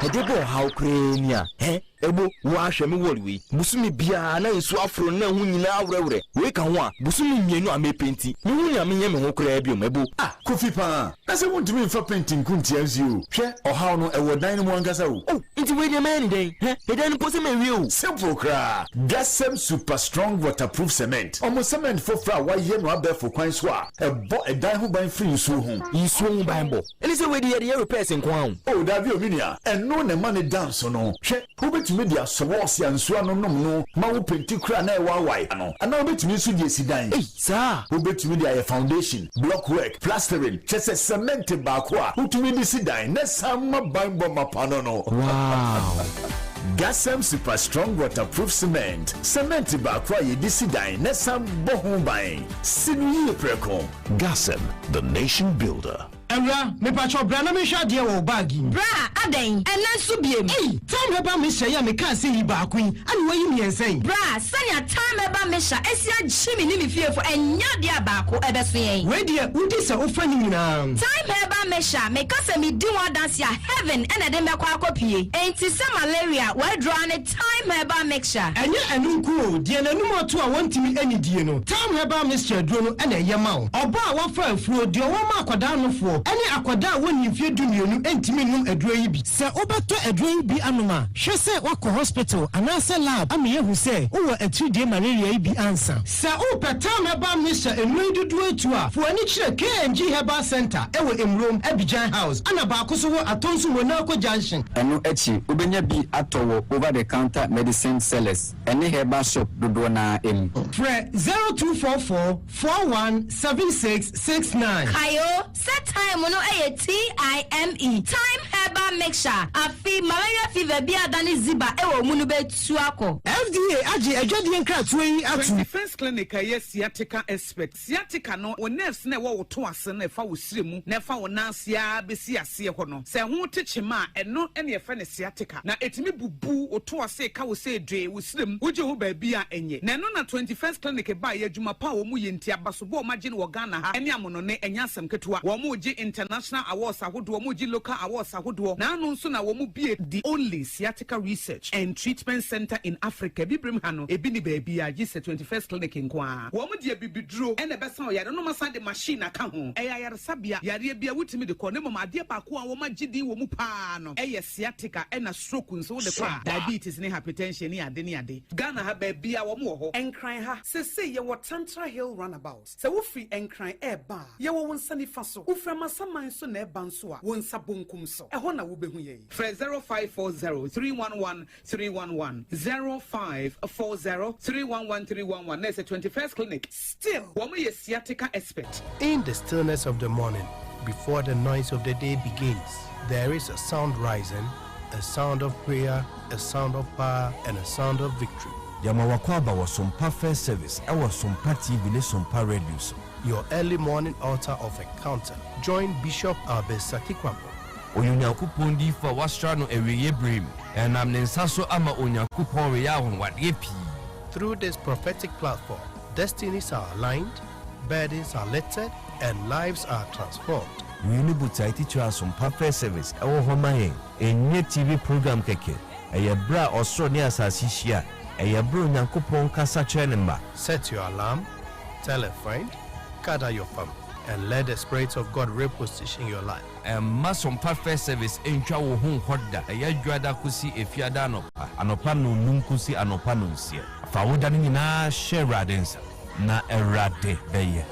Ɛde bɔ ɔhaw koraa ni a, hɛ, ɛbo, wo ara hwɛ me wall wei, bosome biara na nsuo aforo no na ɛho nyinaa awerɛwerɛ, wei ka ho a, bosome mmienu a mepenti, menhu nea menyɛ me ho koraa biom, ɛbo. Ah, Kofi paa, na sɛ wontumi mfa penti nko ntia nsuo o, hwɛ, ɔhaw no, ɛwɔ dan no mu ankasa o. Oh, nti wei deɛ mɛyɛ no dɛn? Hɛ, ɛdan no mpo sɛ mawie o. Simple koraa, Gasem Super Strong Waterproof Cement, wɔn cement foforɔ a wɔayɛ no abɛɛfo kwan so a ɛbɔ ɛdan ho ban firi nsuo ho. Nsuo ho banbɔ? Ɛne sɛ wei de yɛde yɛ repairs nko ara o. Oh dabi o me nua, ɛno na ɛma no da nso no. Hwɛ, wobɛtumi de asɔ wɔɔse a nsuo ano nom no ma wo penti koraa na ɛwaawae ano, anaa wobɛtumi nso de asi dan. Ei, saa? Wobɛtumi de ayɛ foundation, block work, plastering, kyerɛ sɛ cement baako a wotumi de si dan na ɛsan ma banbɔ mapa no no. Wow! Gasem Super Strong Waterproof Cement, cement baako a yɛde si dan na ɛsan bɔ ho ban. Si no yie prɛko. Gasem, the nation builder. Awura, mepakyɛw bra na menhwɛ adeɛ wɔ wo bag yi mu. Bra, adɛn? Ɛnnɛ nso biem? Ei! Thyme Herbal Mixture yi a mekaa sɛ yi baako yi, ɛna woayi mmiɛnsa yi? Bra, sɛnea Thyme Herbal Mixture asi agye me ne me fiefo, ɛnyɛ adeɛ a baako ɛbɛso yɛn. Wei deɛ, wodi sɛ wofa ne nyinaa. Thyme Herbal Mixture, meka sɛ medi ho adanse a, heaven na ɛde me bɛkɔ akɔpue. Enti sɛ malaria, w'aduro ara ne Thyme Herbal Mixture. Ɛnyɛ ɛno nko o, deɛ n'anum ato a wɔntumi nnidie no, Thyme Herbal Mixture aduro no na ɛyɛ ma wo. Ɔbaa a wafa afuro, deɛ ɔwɔ ma akwadaa nofoɔ, ne akwadaa a wɔnnii mfeɛ dumienu ntumi nnom aduro yi bi. Sɛ wobɛtɔ aduro yi bi anom a, hwɛ sɛ woakɔ hospital anaasɛ lab ama yɛahu sɛ wowɔ atiridie malaria yi bi ansa. Sɛ wopɛ Thyme Herbal Mixture nnuro yi dodoɔ atu a, fa w'ani kyerɛ KNG Herbal Centre wɔ Emurom, Abidjan House, ɛna baako nso wɔ Atonsu Monaco Junction. Ɛno akyi, wobɛnya bi atɔ wɔ over-the-counter medicine sellers ne herbal shop dodoɔ no ara mu. Frɛ 0244 41 76 69. Kae o, sɛ thyme no yɛ T-I-M-E, thyme herbal. Herbal Mixture a, afei malaria fever bi a adane ziba wɔ wo mu no bɛtu akɔ. FDA agye adwadie nkratoɔ yi atom. 21st Clinic a ɛyɛ sciatica expert. Sciatica no, wo nerves no a ɛwɔ wo to ase no a ɛfa wo srɛ mu na ɛfa wo nan ase ara bɛsi aseɛ hɔ no, sɛ ɛho te kyema a, ɛno na yɛfrɛ no sciatica. Na ɛtumi bubu wo to ase ka wo sɛ dwee wo srɛ mu, wogye ho baabi a ɛnyɛ. Na ɛno na 21st Clinic baeɛ, adwuma pa a wɔyɛ nti, abasobɔ a wɔagye no wɔ Ghana ha ne amonɔne, ɛnyɛ asɛm ketewa. Wɔregye international awards ahodoɔ, wɔregye local awards ahodoɔ. Na ano nso na wɔbue the only sciatica research and treatment centre in Africa. Abibirem ha no, ebi nni baabiara gye sɛ 21st Clinic nko ara. Wɔde abibiduro na ɛbɛsa ɔyare no, na wɔasan de machine aka ho. Ɛyɛ ayaresabea, yareɛ biara wotumi de kɔ, na mmom adeɛ baako a wɔagye din wɔ mu pa ara no yɛ sciatica ɛna stroke nso wode kɔ a, diabetes ne hypertension ne ade ne ade. Ghana ha baabiara wɔn wɔ hɔ. Nkran ha, seesei yɛwɔ Tantra Hill Runabout. Sɛ wofiri Nkran reba a, yɛwɔ wo nsa nifa so. Wofiri Amasaman nso na ɛreba nso a, wo nsa bonkum so. Ɛhɔ na wobɛhu yɛn. Frɛ 0540 311 311, 0540 311 311 na ɛsɛ 21st Clinic. Still, wɔn yɛ sciatica expert. In the stillness of the morning, before the noise of the day begins, there is a sound rising, a sound of prayer, a sound of power, and a sound of victory. Yɛma w'akwaaba wɔ Sompa First Service ɛwɔ Sompa TV ne Sompa Radio so. Your early morning altar of encounter. Join Bishop Albert Sakikwabo. Ɔyɛ Onyankopɔn diyifo a wɔasra no awieeɛ berɛ mu. Ɛnam ne nsa so ama Onyankopɔn reyɛ anwanwadeɛ pii. Through this prophetic platform, destinies are aligned, burdens are lifted, and lives are transformed. Wei ne botae titire a Asompa First Service wɔ hɔ ma yɛn. Ɛnyɛ TV program kɛkɛ. Ɛyɛ berɛ a ɔsoro ne asase hyia. Ɛyɛ berɛ a Onyankopɔn kasa kyerɛ ne mma. Set your alarm, tell a friend, gather your family, and let the Spirit of God reposition your life. Mma Sompa First Service ntwa wo ho nkɔ da. Ɛyɛ Dwoada kosi Efiada anɔpa, anɔpa nnɔnnum kosi anɔpa nnɔnsia. Fa wo da no nyinaa hyɛ Awurade nsa, na Awurade bɛyɛ.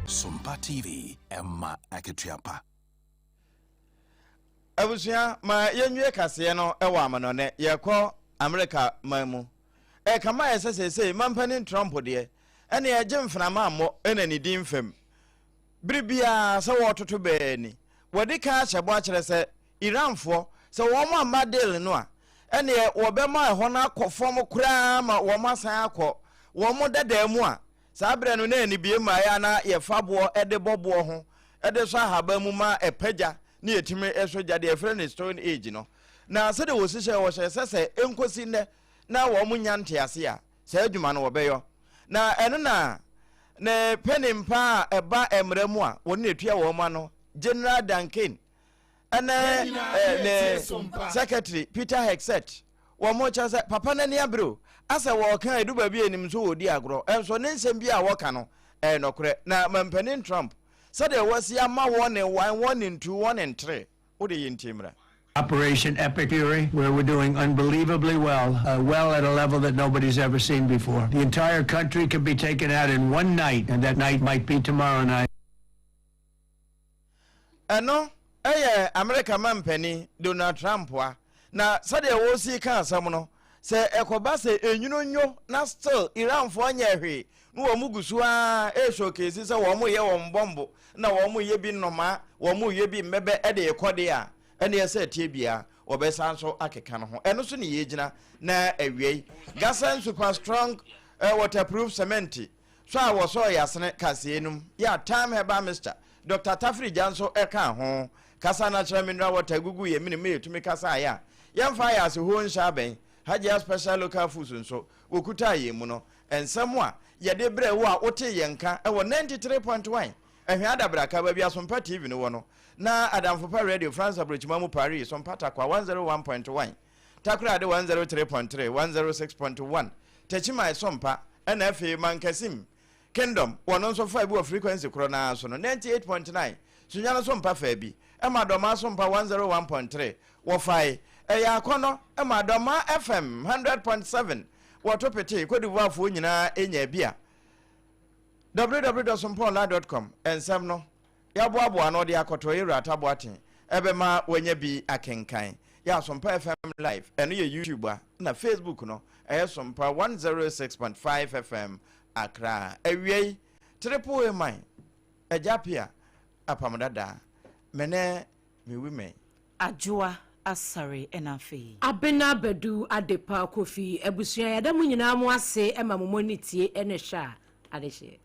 Sompa TV, ɛma akatua pa. Abusua, ma yɛnwie kaseɛ no wɔ amanɔnɛ. Yɛkɔ Amerika man mu. Ɛkama ayɛ sɛ seesei mampanin Trump deɛ, ɛne ɛgye mframa ammɔ na ne din fam. Bere biara sɛ wɔretoto bɛɛ ni. Wɔadi kan ahyɛ bɔ akyerɛ sɛ Iranfoɔ, sɛ wɔn amma deal no a, ɛneɛ wɔbɛma ɛhɔ no akɔ fam koraa ma wɔn asan akɔ wɔn dadaa mu a saa berɛ no na anibue mmaeɛ a na yɛfa boɔ de bɔ boɔ ho de sɔ ahaban mu ma ɛpagya ne yɛtumi sɔ gya deɛ yɛfrɛ no stone age no. Na sɛdeɛ wɔsi hyɛ wɔhyɛ sɛ sɛ ɛnkɔsi nnɛ na wɔn nya ntease a saa adwuma no wɔbɛyɔ. Na ɛno na ne panin paa a ɛba mmara mu a wɔne na ɛtua wɔn ano, General Dan Caine, ɛne ne secretary Peter Hegseth wɔn kyerɛ sɛ papa n'ani abere o asɛ wɔka edu baabi a enim nso wɔdi agorɔ ɛnso ne nsɛm bi a wɔka no ɛyɛ nɔkorɛ na mampanin Trump sɛdeɛ wɔasi ama wɔn ne wan wɔn ne ntu wɔn ne ntere wode yɛ ntie mmra. Operation Epic Fury, where we're doing unbelievably well, uh, well at a level that nobody's ever seen before. The entire country can be taken out in one night, and that night might be tomorrow night. Ɛno yɛ Amerika manpanin Donald Trump a na sɛdeɛ wɔresi ka asɛm no, sɛ ɛkɔba sɛ enwunu nwo na still Iranfoɔ nyɛɛ hwee na wɔn gu so ara reshowcase sɛ wɔn reyɛ wɔn bɔmbo na wɔn reyɛ bi nnomaa, wɔn reyɛ bi mmɛbɛ de rekɔ deɛ a, ɛnneɛ sɛ ɛteɛ biara wɔbɛsan so akeka no ho. Ɛno so ne yɛgyina na awiei. Gasan Super Strong eh, Waterproof Cement Sɔ a wɔsɔɔ yɛ asene kaseɛ no mu yɛ a Thyme Herbal Mixture, Dɔkta Tafiri Gya nso kaa ho. Kasa Natural Mineral Water guguu yɛn mene mu ma yɛtumi kasaeɛ a yɛmfa ayɛ ase hoo nhyɛ abɛn. Hajia Special Local Foods nso wɔkutaa yɛn mu no. Nsɛm a yɛde brɛɛ wo a wotee yɛn nka wɔ 93.1 Ɛhwɛ Adabraka, baabi a Sompa TV no wɔ no, na Adamfo Pa Radio, France Aburokyima mu Paris, Sompa Tarkwa 101.1, Takoradi 103.3, 106.1, Techiman Sompa, ɛna afei Mankasim Kingdom, wɔn nso faa bi wɔ frequency korɔ no ara so no, 98.9, Sunyani Sompa faa bi, ɛma Dɔmaa Sompa 101.3, wɔfae, ɛyɛ akɔnnɔ, ɛma Dɔmaa FM 100.7, wɔto petee, Cote d'Ivoirefoɔ nyinaa nyaa bi a. www.sompaonline.com, nsɛm no. yɛaboaboa ano de akɔtɔ Yewura Atta Boateng ɛbɛma wanya bi akenkan. Yɛ Asompa FM Live, ɛno yɛ YouTube a, na Facebook no ɛyɛ Sompa 106.5 FM Accra. Awiei, Triple A man, Agya Appiah, Apam Dada, me ne me women. Adwoa Asare ɛna afei. Abena Badu Adepa Kofi abusua yɛda mo nyinaa mo ase ma mo mɔni tie ne hwɛ a adehyeɛ.